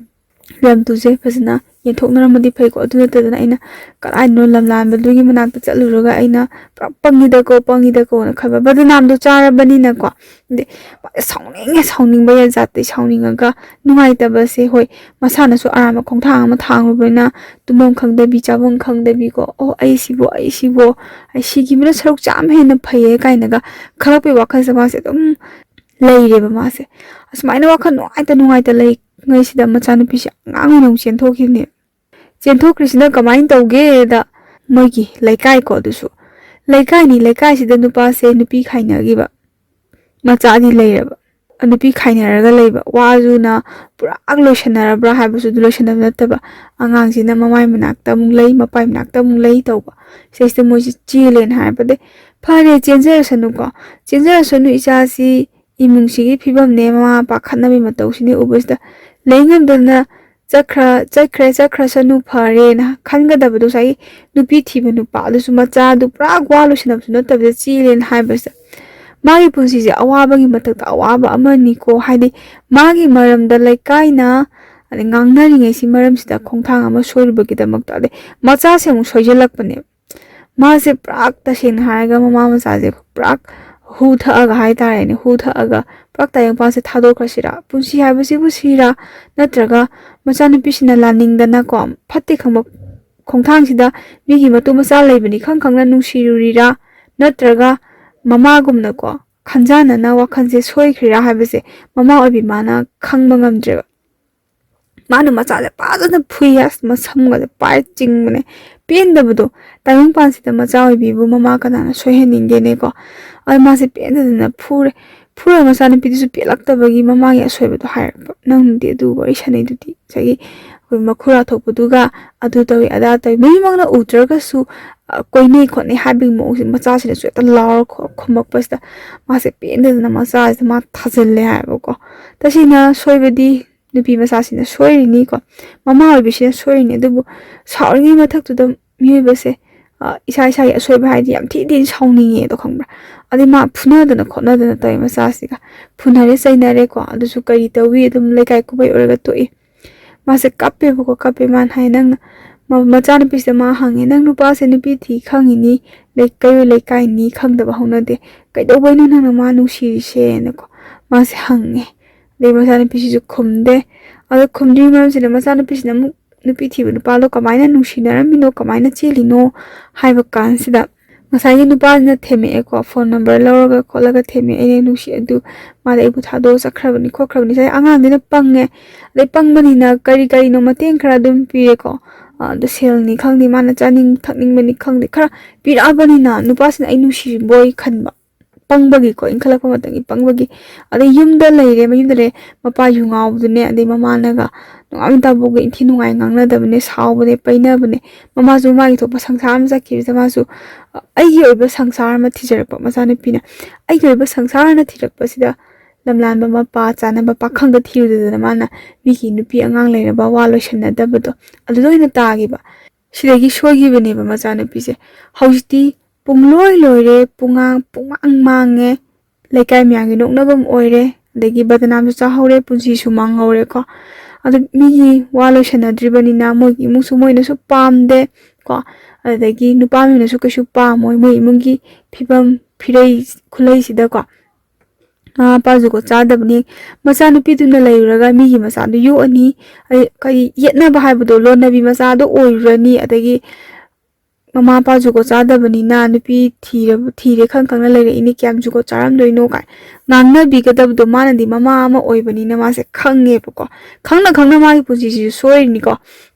ꯂꯝ ꯇꯨꯁꯦ ꯐꯖꯅ ꯌꯦꯟꯊꯣꯛꯅꯔꯝꯃꯗꯤ ꯐꯩꯀꯣ꯫ ꯑꯗꯨ ꯅꯠꯇꯗꯅ ꯑꯩꯅ ꯀꯗꯥꯏꯅꯣ ꯂꯝ ꯂꯥꯟꯕꯗꯨꯒꯤ ꯃꯅꯥꯛꯇ ꯆꯠꯂꯨꯔꯒ ꯑꯩꯅ ꯄꯨꯔꯥ ꯄꯪꯉꯤꯗꯀꯣ, ꯄꯪꯉꯤꯗꯀꯣꯅ" ꯈꯟꯕ꯫ ꯕꯗꯅꯥꯝꯗꯣ ꯆꯥꯔꯕꯅꯤꯅꯀꯣ꯫ ꯑꯗꯩ ꯁꯥꯎꯅꯤꯡꯉꯦ, ꯁꯥꯎꯅꯤꯡꯕ ꯌꯥꯖꯥꯠꯇꯦ꯫ ꯁꯥꯎꯅꯤꯡꯉꯒ ꯅꯨꯡꯉꯥꯏꯇꯕꯁꯦ, ꯍꯣꯏ, ꯃꯁꯥꯅꯁꯨ ꯑꯔꯥꯟꯕ ꯈꯣꯡꯊꯥꯡ ꯑꯃ ꯊꯥꯡꯂꯨꯕꯅꯤꯅ ꯇꯨꯝꯐꯝ ꯈꯪꯗꯕꯤ, ꯆꯥꯐꯝ ꯈꯪꯗꯕꯤꯀꯣ, "ꯑꯣ, ꯑꯩꯁꯤꯕꯨ, ꯑꯩꯁꯤꯕꯨ, ꯑꯩ ꯁꯤꯈꯤꯕꯅ ꯁꯔꯨꯛ ꯆꯥꯝꯃ ꯍꯦꯟꯅ ꯐꯩꯌꯦ" ꯀꯥꯏꯅꯒ ꯈꯜꯂꯛꯄꯒꯤ ꯋꯥꯈꯜꯁꯦ ꯃꯥꯁꯦ ꯑꯗꯨꯝ ꯂꯩꯔꯦꯕ ꯃꯥꯁꯦ꯫ ꯑꯁꯨꯃꯥꯏꯅ ꯋꯥꯈꯜ ꯅꯨꯡꯉꯥꯏꯇ ꯅꯨꯡꯉꯥꯏꯇ ꯂꯩꯉꯩꯁꯤꯗ ꯃꯆꯥꯅꯨꯄꯤꯁꯦ ꯑꯉꯥꯡ ꯑꯣꯏꯅ ꯑꯃꯨꯛ ꯆꯦꯟꯊꯣꯛꯈꯤꯕꯅꯦ꯫ ꯆꯦꯟꯊꯣꯛꯈ꯭ꯔꯤꯁꯤꯅ ꯀꯃꯥꯏꯅ ꯇꯧꯒꯦꯗ, ꯃꯣꯏꯒꯤ ꯂꯩꯀꯥꯏꯀꯣ, ꯑꯗꯨꯁꯨ ꯂꯩꯀꯥꯏꯅꯤ, ꯂꯩꯀꯥꯏꯁꯤꯗ ꯅꯨꯄꯥꯁꯦ ꯅꯨꯄꯤ ꯈꯥꯏꯅꯈꯤꯕ, ꯃꯆꯥꯗꯤ ꯂꯩꯔꯕ꯫ ꯅꯨꯄꯤ ꯈꯥꯏꯅꯔꯒ ꯂꯩꯕ꯫ ꯋꯥꯗꯨꯅ ꯄꯨꯔꯥ ꯂꯣꯏꯁꯟꯅꯔꯕ꯭ꯔꯥ ꯍꯥꯏꯕꯁꯨ ꯑꯗꯨ ꯂꯣꯏꯁꯟꯅꯕ ꯅꯠꯇꯕ, ꯑꯉꯥꯡꯁꯤꯅ ꯃꯃꯥꯏ ꯃꯅꯥꯛꯇ ꯑꯃꯨꯛ ꯂꯩ, ꯃꯄꯥꯏ ꯃꯅꯥꯛꯇ ꯑꯃꯨꯛ ꯂꯩ ꯇꯧꯕ꯫ ꯁꯤꯁꯤꯗ ꯃꯣꯏꯁꯦ ꯆꯦꯜꯂꯦꯅ ꯍꯥꯏꯔꯛꯄꯗꯩ, "ꯐꯔꯦ, ꯆꯦꯟꯖꯔꯁꯅꯨꯀꯣ, ꯆꯦꯟꯖꯔꯁꯅꯨ, ꯏꯆꯥꯁꯤ ꯏꯃꯨꯡꯁꯤꯒꯤ ꯐꯤꯕꯝꯅꯦ, ꯃꯃꯥ ꯃꯄꯥ ꯈꯠꯅꯕꯒꯤ ꯃꯇꯧꯁꯤꯅꯦ ꯎꯕꯁꯤꯗ ꯂꯩ ꯉꯝꯗꯅ ꯆꯠꯈ꯭ꯔ-, ꯆꯠꯈ꯭ꯔꯦ, ꯆꯠꯈ꯭ꯔꯁꯅꯨ, ꯐꯔꯦꯅ ꯈꯟꯒꯗꯕꯗꯣ, ꯉꯁꯥꯏꯒꯤ ꯅꯨꯄꯤ ꯊꯤꯕ ꯅꯨꯄꯥ ꯑꯗꯨꯁꯨ ꯃꯆꯥꯗꯨ ꯄꯨꯔꯥ ꯋꯥ ꯂꯣꯏꯁꯤꯟꯅꯕꯁꯨ ꯅꯠꯇꯕꯤꯗ ꯆꯦꯜꯂꯦꯅ ꯍꯥꯏꯕꯁꯤꯗ, ꯃꯥꯒꯤ ꯄꯨꯟꯁꯤꯁꯦ ꯑꯋꯥꯕꯒꯤ ꯃꯊꯛꯇ ꯑꯋꯥꯕ ꯑꯃꯅꯤꯀꯣ, ꯍꯥꯏꯗꯤ ꯃꯥꯒꯤ ꯃꯔꯝꯗ ꯂꯩꯀꯥꯏꯅ, ꯑꯗꯩ ꯉꯥꯡꯅꯔꯤꯉꯩꯁꯤ ꯃꯔꯝꯁꯤꯗ ꯈꯣꯡꯊꯥꯡ ꯑꯃ ꯁꯣꯏꯔꯨꯕꯒꯤꯗꯃꯛꯇ, ꯑꯗꯩ ꯃꯆꯥꯁꯦ ꯑꯃꯨꯛ ꯁꯣꯏꯖꯜꯂꯛꯄꯅꯦꯕ꯫ ꯃꯥꯁꯦ ꯄꯨꯔꯥ, ꯇꯁꯦꯡꯅ ꯍꯥꯏꯔꯒ, ꯃꯃꯥ ꯃꯆꯥꯁꯦ ꯄꯨꯔꯥ ꯍꯨ ꯊꯛꯑꯒ ꯍꯥꯏꯇꯥꯔꯦꯅꯦ, ꯍꯨ ꯊꯛꯑꯒ ꯄꯨꯔꯥ ꯇꯥꯏꯕꯪꯄꯥꯟꯁꯦ ꯊꯥꯗꯣꯛꯈ꯭ꯔꯁꯤꯔꯥ? ꯄꯨꯟꯁꯤ ꯍꯥꯏꯕꯁꯤꯕꯨ ꯁꯤꯔꯥ? ꯅꯠꯇ꯭ꯔꯒ ꯃꯆꯥꯅꯨꯄꯤꯁꯤꯅ ꯂꯥꯟꯅꯤꯡꯗꯅꯀꯣ, ꯐꯠꯇꯦ ꯈꯪꯕ ꯈꯣꯡꯊꯥꯡꯁꯤꯗ ꯃꯤꯒꯤ ꯃꯇꯨ ꯃꯆꯥ ꯂꯩꯕꯅꯤ ꯈꯪ ꯈꯪꯅ ꯅꯨꯡꯁꯤꯔꯨꯔꯤꯔꯥ? ꯅꯠꯇ꯭ꯔꯒ ꯃꯃꯥꯒꯨꯝꯅꯀꯣ ꯈꯟꯖꯥꯟꯅꯅ ꯋꯥꯈꯜꯁꯦ ꯁꯣꯏꯈ꯭ꯔꯤꯔꯥ ꯍꯥꯏꯕꯁꯦ ꯃꯃꯥ ꯑꯣꯏꯕꯤ ꯃꯥꯅ ꯈꯪꯕ ꯉꯝꯗ꯭ꯔꯦꯕ꯫ ꯃꯥꯅ ꯃꯆꯥꯁꯦ ꯐꯖꯅ ꯐꯨꯏ, ꯑꯁ, ꯃꯁꯝꯒꯁꯦ ꯄꯥꯏꯔ ꯆꯤꯡꯕꯅꯦ꯫ ꯄꯦꯟꯗꯕꯗꯣ, ꯇꯥꯏꯕꯪꯄꯥꯟꯁꯤꯗ ꯃꯆꯥ ꯑꯣꯏꯕꯤꯕꯨ ꯃꯃꯥ ꯀꯅꯥꯅ ꯁꯣꯏꯍꯟꯅꯤꯡꯒꯦꯅꯦꯀꯣ? ꯑꯗꯨ ꯃꯥꯁꯦ ꯄꯦꯟꯗꯗꯅ ꯐꯨꯔꯦ꯫ ꯐꯨꯔꯒ ꯃꯆꯥꯅꯨꯄꯤꯗꯨꯁꯨ ꯄꯦꯜꯂꯛꯇꯕꯒꯤ ꯃꯃꯥꯒꯤ ꯑꯁꯣꯏꯕꯗꯣ ꯍꯥꯏꯔꯛꯄ꯫ "ꯅꯪꯗꯤ ꯑꯗꯨ ꯋꯥꯔꯤ ꯁꯥꯟꯅꯩꯗꯨꯗꯤ?" ꯉꯁꯥꯏꯒꯤ ꯑꯩꯈꯣꯏ ꯃꯈꯨꯔꯥ ꯊꯣꯛꯄꯗꯨꯒ ꯑꯗꯨ ꯇꯧꯏ ꯑꯗꯥ ꯇꯧꯏ, ꯃꯤꯃꯛꯅ ꯎꯗ꯭ꯔꯒꯁꯨ, ꯑ, ꯀꯣꯏꯅꯩ ꯈꯣꯠꯅꯩ ꯍꯥꯏꯕꯒꯤ ꯃꯑꯣꯡꯁꯦ ꯃꯆꯥꯁꯤꯅꯁꯨ ꯍꯦꯛꯇ ꯂꯥꯎꯔ ꯈꯣ-, ꯈꯨꯝꯃꯛꯄꯁꯤꯗ ꯃꯥꯁꯦ ꯄꯦꯟꯗꯗꯅ ꯃꯆꯥꯁꯤꯗ ꯃꯥ ꯊꯥꯖꯤꯜꯂꯦ ꯍꯥꯏꯕꯀꯣ꯫ ꯇꯁꯦꯡꯅ ꯁꯣꯏꯕꯗꯤ ꯅꯨꯄꯤ ꯃꯆꯥꯁꯤꯅ ꯁꯣꯏꯔꯤꯅꯤꯀꯣ, ꯃꯃꯥ ꯑꯣꯏꯕꯤꯁꯤꯅ ꯁꯣꯏꯔꯤꯅꯤ꯫ ꯑꯗꯨꯕꯨ ꯁꯥꯎꯔꯤꯉꯩ ꯃꯊꯛꯇꯨꯗ ꯃꯤꯑꯣꯏꯕꯁꯦ, ꯑ, ꯏꯁꯥ ꯏꯁꯥꯒꯤ ꯑꯁꯣꯏꯕ ꯍꯥꯏꯗꯤ ꯌꯥꯝ ꯊꯤ ꯊꯤꯅ ꯁꯥꯎꯅꯤꯡꯉꯦꯗꯣ, ꯈꯪꯕ꯭ꯔꯥ? ꯑꯗꯩ ꯃꯥ ꯐꯨꯅꯗꯅ ꯈꯣꯠꯅꯗꯅ ꯇꯧꯋꯦ ꯃꯆꯥꯁꯤꯒ꯫ ꯐꯨꯅꯔꯦ ꯆꯩꯅꯔꯦꯀꯣ, ꯑꯗꯨꯁꯨ ꯀꯔꯤ ꯇꯧꯏ, ꯑꯗꯨꯝ ꯂꯩꯀꯥꯏ ꯀꯨꯝꯍꯩ ꯑꯣꯏꯔꯒ ꯇꯣꯛꯏ꯫ ꯃꯥꯁꯦ ꯀꯞꯄꯦꯕꯀꯣ, ꯀꯞꯄꯦ꯫ ꯃꯥꯅ ꯍꯥꯏ, "ꯅꯪ", ꯃ-, ꯃꯆꯥꯅꯨꯄꯤꯁꯤꯗ ꯃꯥ ꯍꯪꯉꯦ, "ꯅꯪ ꯅꯨꯄꯥꯁꯦ ꯅꯨꯄꯤ ꯊꯤ ꯈꯪꯉꯤꯅꯤ, ꯂꯩ-, ꯀꯩꯔꯣꯏ ꯂꯩꯀꯥꯏꯅꯤ, ꯈꯪꯗꯕ ꯍꯧꯅꯗꯦ, ꯀꯩꯗꯧꯕꯩꯅꯣ ꯅꯪꯅ ꯃꯥ ꯅꯨꯡꯁꯤꯔꯤꯁꯦꯅꯀꯣ?" ꯃꯥꯁꯦ ꯍꯪꯉꯦ꯫ ꯑꯗꯩ ꯃꯆꯥꯅꯨꯄꯤꯁꯤꯁꯨ ꯈꯨꯝꯗꯦ꯫ ꯑꯗꯣ ꯈꯨꯝꯗ꯭ꯔꯤꯕ ꯃꯔꯝꯁꯤꯅ ꯃꯆꯥꯅꯨꯄꯤꯁꯤꯅ ꯑꯃꯨꯛ ꯅꯨꯄꯤ ꯊꯤꯕ ꯅꯨꯄꯥꯗꯣ ꯀꯃꯥꯏꯅ ꯅꯨꯡꯁꯤꯅꯔꯝꯃꯤꯅꯣ, ꯀꯃꯥꯏꯅ ꯆꯦꯜꯂꯤꯅꯣ ꯍꯥꯏꯕ ꯀꯥꯟꯁꯤꯗ, ꯉꯁꯥꯏꯒꯤ ꯅꯨꯄꯥꯁꯤꯅ ꯊꯦꯝꯃꯛꯑꯦꯀꯣ, ꯐꯣꯟ ꯅꯝꯕꯔ ꯂꯧꯔꯒ ꯈꯣꯠꯂꯒ ꯊꯦꯝꯃꯛꯑꯦ, "ꯑꯩꯅ ꯅꯨꯡꯁꯤ ꯑꯗꯨ, ꯃꯥꯗꯤ ꯑꯩꯕꯨ ꯊꯥꯗꯣꯛꯑ ꯆꯠꯈ꯭ꯔꯕꯅꯤ ꯈꯣꯠꯈ꯭ꯔꯕꯅꯤ"꯫ ꯉꯁꯥꯏ ꯑꯉꯥꯡꯗꯨꯅ ꯄꯪꯉꯦ, ꯑꯗꯩ ꯄꯪꯕꯅꯤꯅ ꯀꯔꯤ ꯀꯔꯤꯅꯣ ꯃꯇꯦꯡ ꯈꯔ ꯑꯗꯨꯝ ꯄꯤꯔꯦꯀꯣ꯫ ꯑ, ꯑꯗꯨ ꯁꯦꯜꯅꯤ ꯈꯪꯗꯦ, ꯃꯥꯅ ꯆꯥꯅꯤꯡ ꯊꯛꯅꯤꯡꯕꯅꯤ ꯈꯪꯗꯦ, ꯈꯔ ꯄꯤꯔꯛꯑꯕꯅꯤꯅ ꯅꯨꯄꯥꯁꯤꯅ ꯑꯩ ꯅꯨꯡꯁꯤꯕꯣꯏ ꯈꯟꯕ꯫ ꯄꯪꯕꯒꯤꯀꯣ, ꯏꯟꯈꯠꯂꯛꯄ ꯃꯇꯝꯒꯤ ꯄꯪꯕꯒꯤ꯫ ꯑꯗꯩ ꯌꯨꯝꯗ ꯂꯩꯔꯦ, ꯃꯌꯨꯝꯗ ꯂꯩꯔꯦ, ꯃꯄꯥ ꯌꯨ ꯉꯥꯎꯕꯗꯨꯅꯦ, ꯑꯗꯩ ꯃꯃꯥꯅꯒ ꯅꯣꯡꯉꯥꯟꯕ ꯇꯥꯕꯨꯒ ꯏꯟꯊꯤ ꯅꯨꯡꯉꯥꯏ ꯉꯥꯡꯅꯗꯕꯅꯦ, ꯁꯥꯎꯕꯅꯦ, ꯄꯩꯅꯕꯅꯦ꯫ ꯃꯃꯥꯁꯨ ꯃꯥꯒꯤ ꯊꯣꯛꯄ ꯁꯪꯁꯥꯔ ꯑꯃ ꯆꯠꯈꯤꯕꯁꯤꯗ ꯃꯥꯁꯨ, ꯑ, ꯑꯩꯒꯤ ꯑꯣꯏꯕ ꯁꯪꯁꯥꯔ ꯑꯃ ꯊꯤꯖꯔꯛꯄ ꯃꯆꯥꯅꯨꯄꯤꯅ꯫ ꯑꯩꯒꯤ ꯑꯣꯏꯕ ꯁꯪꯁꯥꯔ ꯑꯃ ꯊꯤꯔꯛꯄꯁꯤꯗ ꯂꯝꯂꯥꯟꯕ ꯃꯄꯥ ꯆꯥꯅꯕ ꯄꯥꯈꯪꯗ ꯊꯤꯔꯨꯗꯗꯅ ꯃꯥꯅ ꯃꯤꯒꯤ ꯅꯨꯄꯤ ꯑꯉꯥꯡ ꯂꯩꯔꯕ ꯋꯥ ꯂꯣꯏꯁꯟꯅꯗꯕꯗꯣ ꯑꯗꯨꯗ ꯑꯣꯏꯅ ꯇꯥꯈꯤꯕ꯫ ꯁꯤꯗꯒꯤ ꯁꯣꯏꯈꯤꯕꯅꯦꯕ ꯃꯆꯥꯅꯨꯄꯤꯁꯦ꯫ ꯍꯧꯖꯤꯛꯇꯤ ꯄꯨꯡꯂꯣꯏ ꯂꯣꯏꯔꯦ, ꯄꯨꯡꯉꯥꯡ, ꯄꯨꯡꯃꯥꯡ ꯃꯥꯡꯉꯦ, ꯂꯩꯀꯥꯏ ꯃꯌꯥꯝꯒꯤ ꯅꯣꯛꯅꯐꯝ ꯑꯣꯏꯔꯦ, ꯑꯗꯒꯤ ꯕꯗꯅꯥꯝꯁꯨ ꯆꯥꯍꯧꯔꯦ, ꯄꯨꯟꯁꯤꯁꯨ ꯃꯥꯡꯍꯧꯔꯦꯀꯣ꯫ ꯑꯗꯨ ꯃꯤꯒꯤ ꯋꯥ ꯂꯣꯏꯁꯟꯅꯗ꯭ꯔꯤꯕꯅꯤꯅ ꯃꯣꯏꯒꯤ ꯏꯃꯨꯡꯁꯨ ꯃꯣꯏꯅꯁꯨ ꯄꯥꯝꯗꯦ ꯀꯣ, ꯑꯗꯒꯤ ꯅꯨꯄꯥ ꯃꯌꯨꯝꯅꯁꯨ ꯀꯩꯁꯨ ꯄꯥꯝꯃꯣꯏ ꯃꯣꯏ ꯏꯃꯨꯡꯒꯤ ꯐꯤꯕꯝ ꯐꯤꯔꯩ ꯈꯨꯂꯩꯁꯤꯗꯀꯣ꯫ ꯃꯃꯥ ꯃꯄꯥ ꯖꯨꯒꯣꯠ ꯆꯥꯗꯕꯅꯤ, ꯃꯆꯥꯅꯨꯄꯤꯗꯨꯅ ꯂꯩꯔꯨꯔꯒ ꯃꯤꯒꯤ ꯃꯆꯥꯗꯨ ꯌꯣꯛꯑꯅꯤ, ꯑꯗꯩ ꯀꯔꯤ ꯌꯦꯠꯅꯕ ꯍꯥꯏꯕꯗꯣ, ꯂꯣꯟꯅꯕꯤ ꯃꯆꯥꯗꯣ ꯑꯣꯏꯔꯨꯔꯅꯤ, ꯑꯗꯒꯤ ꯃꯃꯥ ꯃꯄꯥ ꯖꯨꯒꯣꯠ ꯆꯥꯗꯕꯅꯤꯅ ꯅꯨꯄꯤ ꯊꯤꯔꯕ, ꯊꯤꯔꯦ ꯈꯪ ꯈꯪꯅ ꯂꯩꯔꯛꯏꯅꯦ, ꯀꯌꯥꯝ ꯖꯨꯒꯣꯠ ꯆꯥꯔꯝꯗꯣꯏꯅꯣ ꯀꯥꯏ ꯉꯥꯡꯅꯕꯤꯒꯗꯕꯗꯣ ꯃꯥꯅꯗꯤ ꯃꯃꯥ ꯑꯃ ꯑꯣꯏꯕꯅꯤꯅ ꯃꯥꯁꯦ ꯈꯪꯉꯦꯕꯀꯣ꯫ ꯈꯪꯅ ꯈꯪꯅ ꯃꯥꯒꯤ ꯄꯨꯟꯁꯤꯁꯤꯁꯨ ꯁꯣꯏꯔꯤꯅꯤꯀꯣ꯫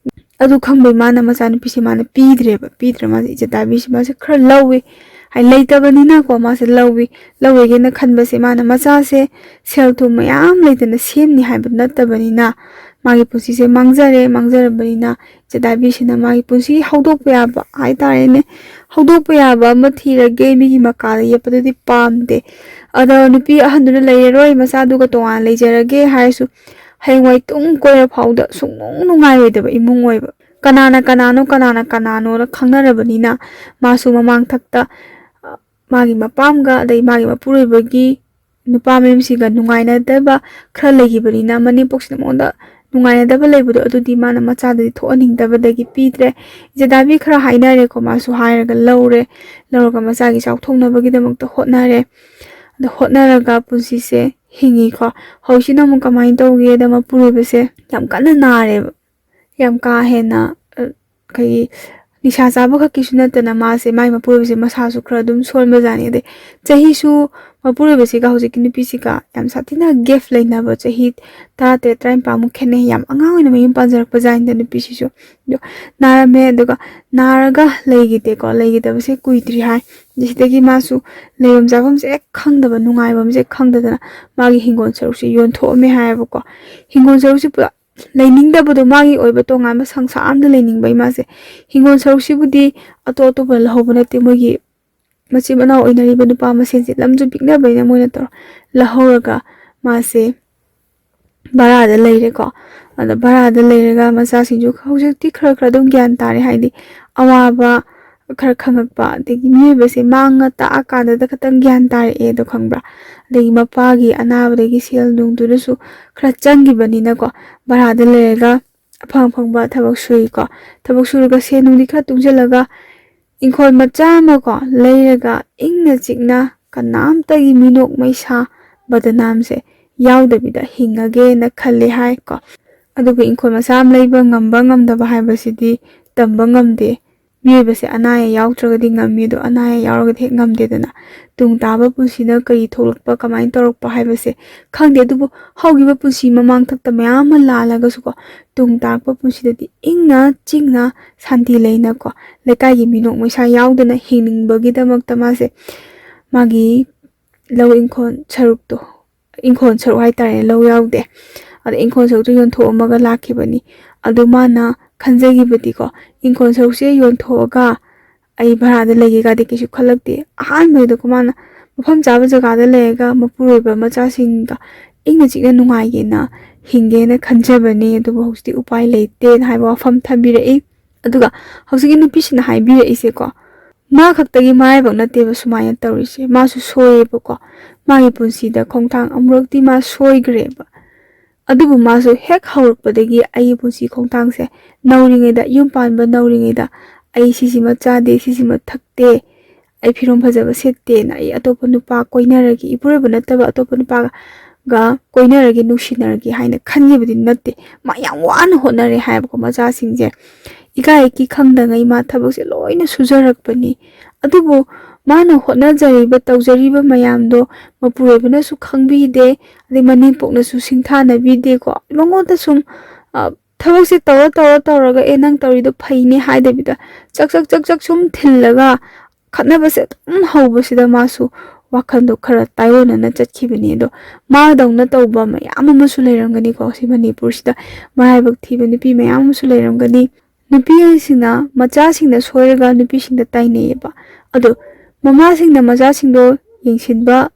ꯑꯗꯨ ꯈꯪꯕꯩ ꯃꯥꯅ ꯃꯆꯥꯅꯨꯄꯤꯁꯦ ꯃꯥꯅ ꯄꯤꯗ꯭ꯔꯦꯕ꯫ ꯄꯤꯗ꯭ꯔꯦ꯫ ꯃꯥꯁꯦ ꯏꯖꯠ ꯇꯥꯕꯤꯁꯦ ꯃꯥꯁꯦ ꯈꯔ ꯂꯧꯏ꯫ ꯍꯥꯏ, ꯂꯩꯇꯕꯅꯤꯅꯀꯣ ꯃꯥꯁꯦ ꯂꯧꯏ꯫ ꯂꯧꯔꯒꯦꯅ ꯈꯟꯕꯁꯦ ꯃꯥꯅ ꯃꯆꯥꯁꯦ ꯁꯦꯜ ꯊꯨꯝ ꯃꯌꯥꯝ ꯂꯩꯗꯅ ꯁꯦꯝꯅꯤ ꯍꯥꯏꯕ ꯅꯠꯇꯕꯅꯤꯅ ꯃꯥꯒꯤ ꯄꯨꯟꯁꯤꯁꯦ ꯃꯥꯡꯖꯔꯦ꯫ ꯃꯥꯡꯖꯔꯕꯅꯤꯅ ꯏꯖꯠ ꯇꯥꯕꯤꯁꯤꯅ ꯃꯥꯒꯤ ꯄꯨꯟꯁꯤ ꯍꯧꯗꯣꯛꯄ ꯌꯥꯕ ꯍꯥꯏꯇꯥꯔꯦꯅꯦ, ꯍꯧꯗꯣꯛꯄ ꯌꯥꯕ ꯑꯃ ꯊꯤꯔꯒꯦ, ꯃꯤꯒꯤ ꯃꯀꯥꯗ ꯌꯦꯞꯄꯗꯨꯗꯤ ꯄꯥꯝꯗꯦ꯫ ꯑꯗꯣ ꯅꯨꯄꯤ ꯑꯍꯟꯗꯨꯅ ꯂꯩꯔꯔꯣꯏ, ꯃꯆꯥꯗꯨꯒ ꯇꯣꯉꯥꯟꯅ ꯂꯩꯖꯔꯒꯦ ꯍꯥꯏꯔꯁꯨ ꯍꯌꯦꯡꯋꯥꯏ ꯇꯨꯡ ꯀꯣꯏꯔ ꯐꯥꯎꯗ ꯁꯨꯡꯅꯨꯡ ꯅꯨꯡꯉꯥꯏꯔꯣꯏꯗꯕ ꯏꯃꯨꯡ ꯑꯣꯏꯕ꯫ ꯀꯅꯥꯅ ꯀꯅꯥꯅꯣ, ꯀꯅꯥꯅ ꯀꯅꯥꯅꯣꯅ ꯈꯪꯅꯔꯕꯅꯤꯅ ꯃꯥꯁꯨ ꯃꯃꯥꯡꯊꯛꯇ, ꯑ, ꯃꯥꯒꯤ ꯃꯄꯥꯝꯒ ꯑꯗꯩ ꯃꯥꯒꯤ ꯃꯄꯨꯔꯣꯏꯕꯒꯤ ꯅꯨꯄꯥ ꯃꯌꯨꯝꯁꯤꯒ ꯅꯨꯡꯉꯥꯏꯅꯗꯕ ꯈꯔ ꯂꯩꯈꯤꯕꯅꯤꯅ ꯃꯅꯦꯝꯄꯣꯛꯁꯤꯅ ꯃꯉꯣꯟꯗ ꯅꯨꯡꯉꯥꯏꯅꯗꯕ ꯂꯩꯕꯗꯣ ꯑꯗꯨꯗꯤ ꯃꯥꯅ ꯃꯆꯥꯗꯨꯗꯤ ꯊꯣꯛꯍꯟꯅꯤꯡꯗꯕꯗꯒꯤ ꯄꯤꯗ꯭ꯔꯦ꯫ ꯏꯖꯠ ꯇꯥꯕꯤ ꯈꯔ ꯍꯥꯏꯅꯔꯦꯀꯣ, ꯃꯥꯁꯨ ꯍꯥꯏꯔꯒ ꯂꯧꯔꯦ꯫ ꯂꯧꯔꯒ ꯃꯆꯥꯒꯤ ꯆꯥꯎꯊꯣꯛꯅꯕꯒꯤꯗꯃꯛꯇ ꯍꯣꯠꯅꯔꯦ꯫ ꯑꯗꯣ ꯍꯣꯠꯅꯔꯒ ꯄꯨꯟꯁꯤꯁꯦ ꯍꯤꯡꯉꯤꯀꯣ꯫ ꯍꯧꯖꯤꯛꯁꯤꯅ ꯑꯃꯨꯛ ꯀꯃꯥꯏꯅ ꯇꯧꯒꯦꯗ, ꯃꯄꯨꯔꯣꯏꯕꯁꯦ ꯌꯥꯝ ꯀꯟꯅ ꯅꯥꯔꯦꯕ꯫ ꯌꯥꯝ ꯀꯥ ꯍꯦꯟꯅ, ꯑ, ꯑꯩꯈꯣꯏꯒꯤ ꯅꯤꯁꯥ ꯆꯥꯕ ꯈꯛꯀꯤꯁꯨ ꯅꯠꯇꯅ ꯃꯥꯁꯦ, ꯃꯥꯏ ꯃꯄꯨꯔꯣꯏꯕꯁꯦ ꯃꯁꯥꯁꯨ ꯈꯔ ꯑꯗꯨꯝ ꯁꯣꯟꯕꯖꯥꯠꯅꯤ꯫ ꯑꯗꯩ ꯆꯍꯤꯁꯨ ꯃꯄꯨꯔꯣꯏꯕꯁꯤꯒ ꯍꯧꯖꯤꯛꯀꯤ ꯅꯨꯄꯤꯁꯤꯒ ꯌꯥꯝ ꯁꯥꯊꯤꯅ gap ꯂꯩꯅꯕ, ꯆꯍꯤ ꯇꯔꯥꯇꯔꯦꯠ, ꯇꯔꯥꯅꯤꯄꯥꯟꯃꯨꯛ ꯈꯦꯠꯅꯩ꯫ ꯌꯥꯝ ꯑꯉꯥꯡ ꯑꯣꯏꯅ ꯃꯌꯨꯝ ꯄꯥꯟꯖꯔꯛꯄ ꯖꯥꯠꯅꯤꯗ ꯅꯨꯄꯤꯁꯤꯁꯨ꯫ ꯑꯗꯣ ꯅꯥꯔꯝꯃꯦ, ꯑꯗꯨꯒ ꯅꯥꯔꯒ ꯂꯩꯈꯤꯗꯦꯀꯣ, ꯂꯩꯈꯤꯗꯕꯁꯦ ꯀꯨꯏꯗ꯭ꯔꯤ ꯍꯥꯏ꯫ ꯁꯤꯗꯒꯤ ꯃꯥꯁꯨ ꯂꯩꯐꯝ ꯆꯥꯐꯝꯁꯦ ꯍꯦꯛ ꯈꯪꯗꯕ, ꯅꯨꯡꯉꯥꯏꯐꯝꯁꯦ ꯈꯪꯗꯗꯅ ꯃꯥꯒꯤ ꯍꯤꯡꯒꯣꯜ ꯁꯔꯨꯛꯁꯦ ꯌꯣꯟꯊꯣꯛꯑꯝꯃꯦ ꯍꯥꯏꯌꯦꯕꯀꯣ꯫ ꯍꯤꯡꯒꯣꯜ ꯁꯔꯨꯛꯁꯦ ꯄꯨꯔꯥ ꯂꯩꯅꯤꯡꯗꯕꯗꯣ, ꯃꯥꯒꯤ ꯑꯣꯏꯕ ꯇꯣꯉꯥꯟꯕ ꯁꯪꯁꯥꯔ ꯑꯃꯗ ꯂꯩꯅꯤꯡꯕ ꯏꯃꯥꯁꯦ꯫ ꯍꯤꯡꯒꯣꯜ ꯁꯔꯨꯛꯁꯤꯕꯨꯗꯤ ꯑꯇꯣꯞ ꯑꯇꯣꯞꯄꯅ ꯂꯧꯍꯧꯕ ꯅꯠꯇꯦ, ꯃꯣꯏꯒꯤ ꯃꯆꯤꯟ ꯃꯅꯥꯎ ꯑꯣꯏꯅꯔꯤꯕ ꯅꯨꯄꯥ ꯃꯁꯦꯟꯁꯦ ꯂꯝꯁꯨ ꯄꯤꯛꯅꯕꯅꯤꯅ ꯃꯣꯏꯅ ꯇꯧꯔ ꯂꯧꯍꯧꯔꯒ ꯃꯥꯁꯦ ꯚꯔꯥꯗ ꯂꯩꯔꯦꯀꯣ꯫ ꯑꯗ ꯚꯔꯥꯗ ꯂꯩꯔꯒ ꯃꯆꯥꯁꯤꯡꯁꯨ ꯍꯧꯖꯤꯛꯇꯤ ꯈꯔ ꯈꯔ ꯑꯗꯨꯝ ꯒ꯭ꯌꯥꯟ ꯇꯥꯔꯦ, ꯍꯥꯏꯗꯤ ꯑꯋꯥꯕ ꯈꯔ ꯈꯪꯉꯛꯄ, ꯑꯗꯒꯤ ꯃꯤꯑꯣꯏꯕꯁꯦ ꯃꯥꯡꯉ ꯇꯥꯛꯑꯀꯥꯟꯗꯗ ꯈꯇꯪ ꯒ꯭ꯌꯥꯟ ꯇꯥꯔꯛꯑꯦ ꯑꯗꯣ, ꯈꯪꯕ꯭ꯔꯥ? ꯑꯗꯒꯤ ꯃꯄꯥꯒꯤ ꯑꯅꯥꯕꯗꯒꯤ ꯁꯦꯜ ꯅꯨꯡꯗꯨꯅꯁꯨ ꯈꯔ ꯆꯪꯈꯤꯕꯅꯤꯅꯀꯣ, ꯚꯔꯥꯗ ꯂꯩꯔꯒ ꯑꯐꯪ ꯑꯐꯪꯕ ꯊꯕꯛ ꯁꯨꯏꯀꯣ꯫ ꯊꯕꯛ ꯁꯨꯔꯒ ꯁꯦꯟ ꯅꯨꯡꯗꯤ ꯈꯔ ꯇꯨꯡꯁꯤꯜꯂꯒ ꯏꯪꯈꯣꯜ ꯃꯆꯥ ꯑꯃ ꯀꯣ ꯂꯩꯔꯒ ꯏꯪꯅ ꯆꯤꯛꯅ ꯀꯅꯥꯝꯇꯒꯤ ꯃꯤꯅꯣꯛ ꯃꯩꯁꯥ ꯕꯗꯅꯥꯝꯁꯦ ꯌꯥꯎꯗꯕꯤꯗ ꯍꯤꯡꯉꯒꯦꯅ ꯈꯜꯂꯦ ꯍꯥꯏ ꯀꯣ꯫ ꯑꯗꯨꯕꯨ ꯏꯪꯈꯣꯜ ꯃꯆꯥ ꯑꯃ ꯂꯩꯕ ꯉꯝꯕ ꯉꯝꯗꯕ ꯍꯥꯏꯕꯁꯤꯗꯤ ꯇꯝꯕ ꯉꯝꯗꯦ꯫ ꯃꯤꯑꯣꯏꯕꯁꯦ ꯑꯅꯥ ꯑꯌꯦꯛ ꯌꯥꯎꯗ꯭ꯔꯒꯗꯤ ꯉꯝꯃꯤ, ꯑꯗꯣ ꯑꯅꯥ ꯑꯌꯦꯛ ꯌꯥꯎꯔꯒꯗꯤ ꯍꯦꯛ ꯉꯝꯗꯦꯗꯅ꯫ ꯇꯨꯡ ꯇꯥꯕ ꯄꯨꯟꯁꯤꯗ ꯀꯔꯤ ꯊꯣꯛꯂꯛꯄ, ꯀꯃꯥꯏꯅ ꯇꯧꯔꯛꯄ ꯍꯥꯏꯕꯁꯦ ꯈꯪꯗꯦ꯫ ꯑꯗꯨꯕꯨ ꯍꯧꯈꯤꯕ ꯄꯨꯟꯁꯤ ꯃꯃꯥꯡꯊꯛꯇ ꯃꯌꯥꯝ ꯑꯃ ꯂꯥꯜꯂꯒꯁꯨꯀꯣ, ꯇꯨꯡ ꯇꯥꯔꯛꯄ ꯄꯨꯟꯁꯤꯗꯗꯤ ꯏꯪꯅ ꯆꯤꯛꯅ ꯁꯥꯟꯇꯤ ꯂꯩꯅꯀꯣ, ꯂꯩꯀꯥꯏꯒꯤ ꯃꯤꯅꯣꯛ ꯃꯩꯁꯥ ꯌꯥꯎꯗꯅ ꯍꯤꯡꯅꯤꯡꯕꯒꯤꯗꯃꯛꯇ ꯃꯥꯁꯦ ꯃꯥꯒꯤ ꯂꯧ ꯏꯪꯈꯣꯜ ꯁꯔꯨꯛꯇꯣ, ꯏꯪꯈꯣꯜ ꯁꯔꯨꯛ ꯍꯥꯏꯇꯥꯔꯦ, ꯂꯧ ꯌꯥꯎꯗꯦ꯫ ꯑꯗ ꯏꯪꯈꯣꯜ ꯁꯔꯨꯛꯇꯣ ꯌꯣꯟꯊꯣꯛꯑꯝꯃꯒ ꯂꯥꯛꯈꯤꯕꯅꯤ꯫ ꯑꯗꯨ ꯃꯥꯅ ꯈꯟꯖꯈꯤꯕꯗꯤꯀꯣ, ꯏꯪꯈꯣꯜ ꯁꯔꯨꯛꯁꯦ ꯌꯣꯟꯊꯣꯛꯑꯒ ꯑꯩ ꯚꯔꯥꯗ ꯂꯩꯒꯦꯒꯗꯤ ꯀꯩꯁꯨ ꯈꯜꯂꯛꯇꯦ꯫ ꯑꯍꯥꯟꯕꯗꯀꯣ ꯃꯥꯅ ꯃꯐꯝ ꯆꯥꯕ ꯖꯒꯥꯗ ꯂꯩꯔꯒ ꯃꯄꯨꯔꯣꯏꯕ ꯃꯆꯥꯁꯤꯡꯒ ꯏꯪꯅ ꯆꯤꯛꯅ ꯅꯨꯡꯉꯥꯏꯒꯦꯅ ꯍꯤꯡꯒꯦꯅ ꯈꯟꯖꯕꯅꯤ, ꯑꯗꯨꯕꯨ ꯍꯧꯖꯤꯛꯇꯤ ꯎꯄꯥꯏ ꯂꯩꯇꯦꯅ ꯍꯥꯏꯕ ꯋꯥꯐꯝ ꯊꯝꯕꯤꯔꯛꯏ꯫ ꯑꯗꯨꯒ ꯍꯧꯖꯤꯛꯀꯤ ꯅꯨꯄꯤꯁꯤꯅ ꯍꯥꯏꯕꯤꯔꯛꯏꯁꯦꯀꯣ, ꯃꯥ ꯈꯛꯇꯒꯤ ꯃꯔꯥꯏꯕꯛ ꯅꯠꯇꯦꯕ ꯁꯨꯃꯥꯏꯅ ꯇꯧꯔꯤꯁꯦ, ꯃꯥꯁꯨ ꯁꯣꯏꯌꯦꯕꯀꯣ꯫ ꯃꯥꯒꯤ ꯄꯨꯟꯁꯤꯗ ꯈꯣꯡꯊꯥꯡ ꯑꯃꯨꯔꯛꯇꯤ ꯃꯥ ꯁꯣꯏꯈ꯭ꯔꯦꯕ꯫ ꯑꯗꯨꯕꯨ ꯃꯥꯁꯨ ꯍꯦꯛ ꯍꯧꯔꯛꯄꯗꯒꯤ ꯑꯩꯒꯤ ꯄꯨꯟꯁꯤ ꯈꯣꯡꯊꯥꯡꯁꯦ ꯅꯧꯔꯤꯉꯩꯗ, ꯌꯨꯝ ꯄꯥꯟꯕ ꯅꯧꯔꯤꯉꯩꯗ ꯑꯩ ꯁꯤꯁꯤꯃ ꯆꯥꯗꯦ, ꯁꯤꯁꯤꯃ ꯊꯛꯇꯦ, ꯑꯩ ꯐꯤꯔꯣꯜ ꯐꯖꯕ ꯁꯦꯠꯇꯦꯅ, ꯑꯩ ꯑꯇꯣꯞꯄ ꯅꯨꯄꯥ ꯀꯣꯏꯅꯔꯒꯦ, ꯏꯄꯨꯔꯣꯏꯕ ꯅꯠꯇꯕ ꯑꯇꯣꯞꯄ ꯅꯨꯄꯥꯒ ꯀꯣꯏꯅꯔꯒꯦ, ꯅꯨꯡꯁꯤꯅꯔꯒꯦ ꯍꯥꯏꯅ ꯈꯟꯈꯤꯕꯗꯤ ꯅꯠꯇꯦ꯫ ꯃꯥ ꯌꯥꯝ ꯋꯥꯅ ꯍꯣꯠꯅꯔꯦ ꯍꯥꯏꯕꯀꯣ, ꯃꯆꯥꯁꯤꯡꯁꯦ ꯏꯀꯥꯏ ꯏꯀꯤ ꯈꯪꯗꯉꯩ ꯃꯥ ꯊꯕꯛꯁꯦ ꯂꯣꯏꯅ ꯁꯨꯖꯔꯛꯄꯅꯤ꯫ ꯑꯗꯨꯕꯨ ꯃꯥꯅ ꯍꯣꯠꯅꯖꯔꯤꯕ, ꯇꯧꯖꯔꯤꯕ ꯃꯌꯥꯝꯗꯣ ꯃꯄꯨꯔꯣꯏꯕꯅꯁꯨ ꯈꯪꯕꯤꯗꯦ, ꯑꯗꯩ ꯃꯅꯦꯝꯄꯣꯛꯅꯁꯨ ꯁꯤꯡꯊꯥꯅꯕꯤꯗꯦꯀꯣ꯫ ꯃꯉꯣꯟꯗ ꯁꯨꯝ, ꯑ, ꯊꯕꯛꯁꯦ ꯇꯧꯔ ꯇꯧꯔ ꯇꯧꯔꯒ, "ꯑꯦ, ꯅꯪ ꯇꯧꯔꯤꯗꯣ ꯐꯩꯅꯦ" ꯍꯥꯏꯗꯕꯤꯗ, ꯆꯛ ꯆꯛ ꯆꯛ ꯆꯛ ꯁꯨꯝ ꯊꯤꯜꯂꯒ, ꯈꯠꯅꯕꯁꯦ ꯑꯗꯨꯝ ꯍꯧꯕꯁꯤꯗ ꯃꯥꯁꯨ ꯋꯥꯈꯜꯗꯣ ꯈꯔ ꯇꯥꯏꯑꯣꯟꯅꯅ ꯆꯠꯈꯤꯕꯅꯤ꯫ ꯑꯗꯣ ꯃꯥꯗꯧꯅ ꯇꯧꯕ ꯃꯌꯥꯝ ꯑꯃꯁꯨ ꯂꯩꯔꯝꯒꯅꯤꯀꯣ, ꯁꯤ ꯃꯅꯤꯄꯨꯔꯁꯤꯗ ꯃꯔꯥꯏꯕꯛ ꯊꯤꯕ ꯅꯨꯄꯤ ꯃꯌꯥꯝ ꯑꯃꯁꯨ ꯂꯩꯔꯝꯒꯅꯤ꯫ ꯅꯨꯄꯤꯁꯤꯡꯅ ꯃꯆꯥꯁꯤꯡꯗ ꯁꯣꯏꯔꯒ ꯅꯨꯄꯤꯁꯤꯡꯗ ꯇꯥꯏꯅꯩꯌꯦꯕ꯫ ꯑꯗꯣ ꯃꯃꯥꯁꯤꯡꯅ ꯃꯆꯥꯁꯤꯡꯗꯣ ꯌꯦꯡꯁꯤꯟꯕ,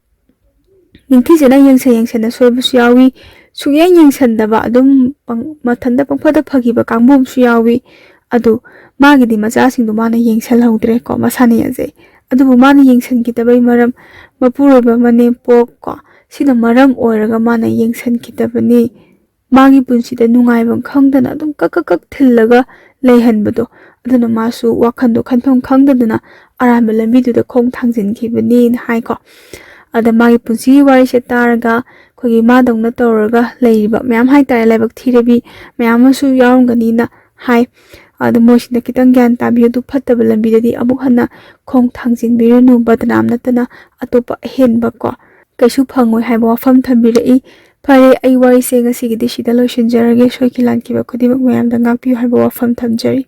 ꯅꯤꯡꯊꯤꯖꯅ ꯌꯦꯡꯁꯟ ꯌꯦꯡꯁꯟꯅ ꯁꯣꯏꯕꯁꯨ ꯌꯥꯎꯏ, ꯁꯨꯛꯌꯦꯡ ꯌꯦꯡꯁꯟꯗꯕ, ꯑꯗꯨꯝ ꯄꯪ-, ꯃꯊꯟꯇ ꯄꯪꯐꯗ ꯐꯈꯤꯕ ꯀꯥꯡꯕꯨ ꯑꯃꯁꯨ ꯌꯥꯎꯏ꯫ ꯑꯗꯨ ꯃꯥꯒꯤꯗꯤ ꯃꯆꯥꯁꯤꯡꯗꯣ ꯃꯥꯅ ꯌꯦꯡꯁꯜꯍꯧꯗ꯭ꯔꯦꯀꯣ, ꯃꯁꯥꯅ ꯌꯥꯖꯩ꯫ ꯑꯗꯨꯕꯨ ꯃꯥꯅ ꯌꯦꯡꯁꯟꯈꯤꯗꯕꯩ ꯃꯔꯝ, ꯃꯄꯨꯔꯣꯏꯕ ꯃꯅꯦꯝꯄꯣꯛ ꯀꯣ, ꯁꯤꯅ ꯃꯔꯝ ꯑꯣꯏꯔꯒ ꯃꯥꯅ ꯌꯦꯡꯁꯟꯈꯤꯗꯕꯅꯤ꯫ ꯃꯥꯒꯤ ꯄꯨꯟꯁꯤꯗ ꯅꯨꯡꯉꯥꯏꯐꯝ ꯈꯪꯗꯅ ꯑꯗꯨꯝ ꯀꯛ ꯀꯛ ꯀꯛ ꯊꯤꯜꯂꯒ ꯂꯩꯍꯟꯕꯗꯣ, ꯑꯗꯨꯅ ꯃꯥꯁꯨ ꯋꯥꯈꯟꯗꯣ ꯈꯟꯐꯝ ꯈꯪꯗꯗꯅ ꯑꯔꯥꯟꯕ ꯂꯝꯕꯤꯗꯨꯗ ꯈꯣꯡ ꯊꯥꯡꯖꯤꯟꯈꯤꯕꯅꯤꯅ ꯍꯥꯏꯀꯣ꯫ ꯑꯗ ꯃꯥꯒꯤ ꯄꯨꯟꯁꯤꯒꯤ ꯋꯥꯔꯤꯁꯦ ꯇꯥꯔꯒ, ꯑꯩꯈꯣꯏꯒꯤ ꯃꯥꯗꯧꯅ ꯇꯧꯔꯒ ꯂꯩꯔꯤꯕ ꯃꯌꯥꯝ ꯍꯥꯏꯇꯥꯔꯦ, ꯂꯥꯏꯕꯛ ꯊꯤꯔꯕꯤ ꯃꯌꯥꯝ ꯑꯃꯁꯨ ꯌꯥꯎꯔꯝꯒꯅꯤꯅ ꯍꯥꯏ꯫ ꯑꯗ ꯃꯣꯏꯁꯤꯅ ꯈꯤꯇꯪ ꯒ꯭ꯌꯥꯟ ꯇꯥꯕꯤꯌꯨ, ꯑꯗꯨ ꯐꯠꯇꯕ ꯂꯝꯕꯤꯗꯗꯤ ꯑꯃꯨꯛ ꯍꯟꯅ ꯈꯣꯡ ꯊꯥꯡꯖꯤꯟꯕꯤꯔꯨꯅꯨ, ꯕꯗꯅꯥꯝ ꯅꯠꯇꯅ ꯑꯇꯣꯞꯄ ꯑꯍꯦꯟꯕ ꯀꯣ ꯀꯩꯁꯨ ꯐꯪꯉꯣꯏ ꯍꯥꯏꯕ ꯋꯥꯐꯝ ꯊꯝꯕꯤꯔꯛꯏ꯫ ꯐꯔꯦ, ꯑꯩ ꯋꯥꯔꯤꯁꯦ ꯉꯁꯤꯒꯤꯗꯤ ꯁꯤꯗ ꯂꯣꯏꯁꯤꯟꯖꯔꯒꯦ꯫ ꯁꯣꯏꯈꯤ ꯂꯥꯟꯈꯤꯕ ꯈꯨꯗꯤꯡꯃꯛ ꯃꯌꯥꯝꯗ ꯉꯥꯛꯄꯤꯌꯨ ꯍꯥꯏꯕ ꯋꯥꯐꯝ ꯊꯝꯖꯔꯤ꯫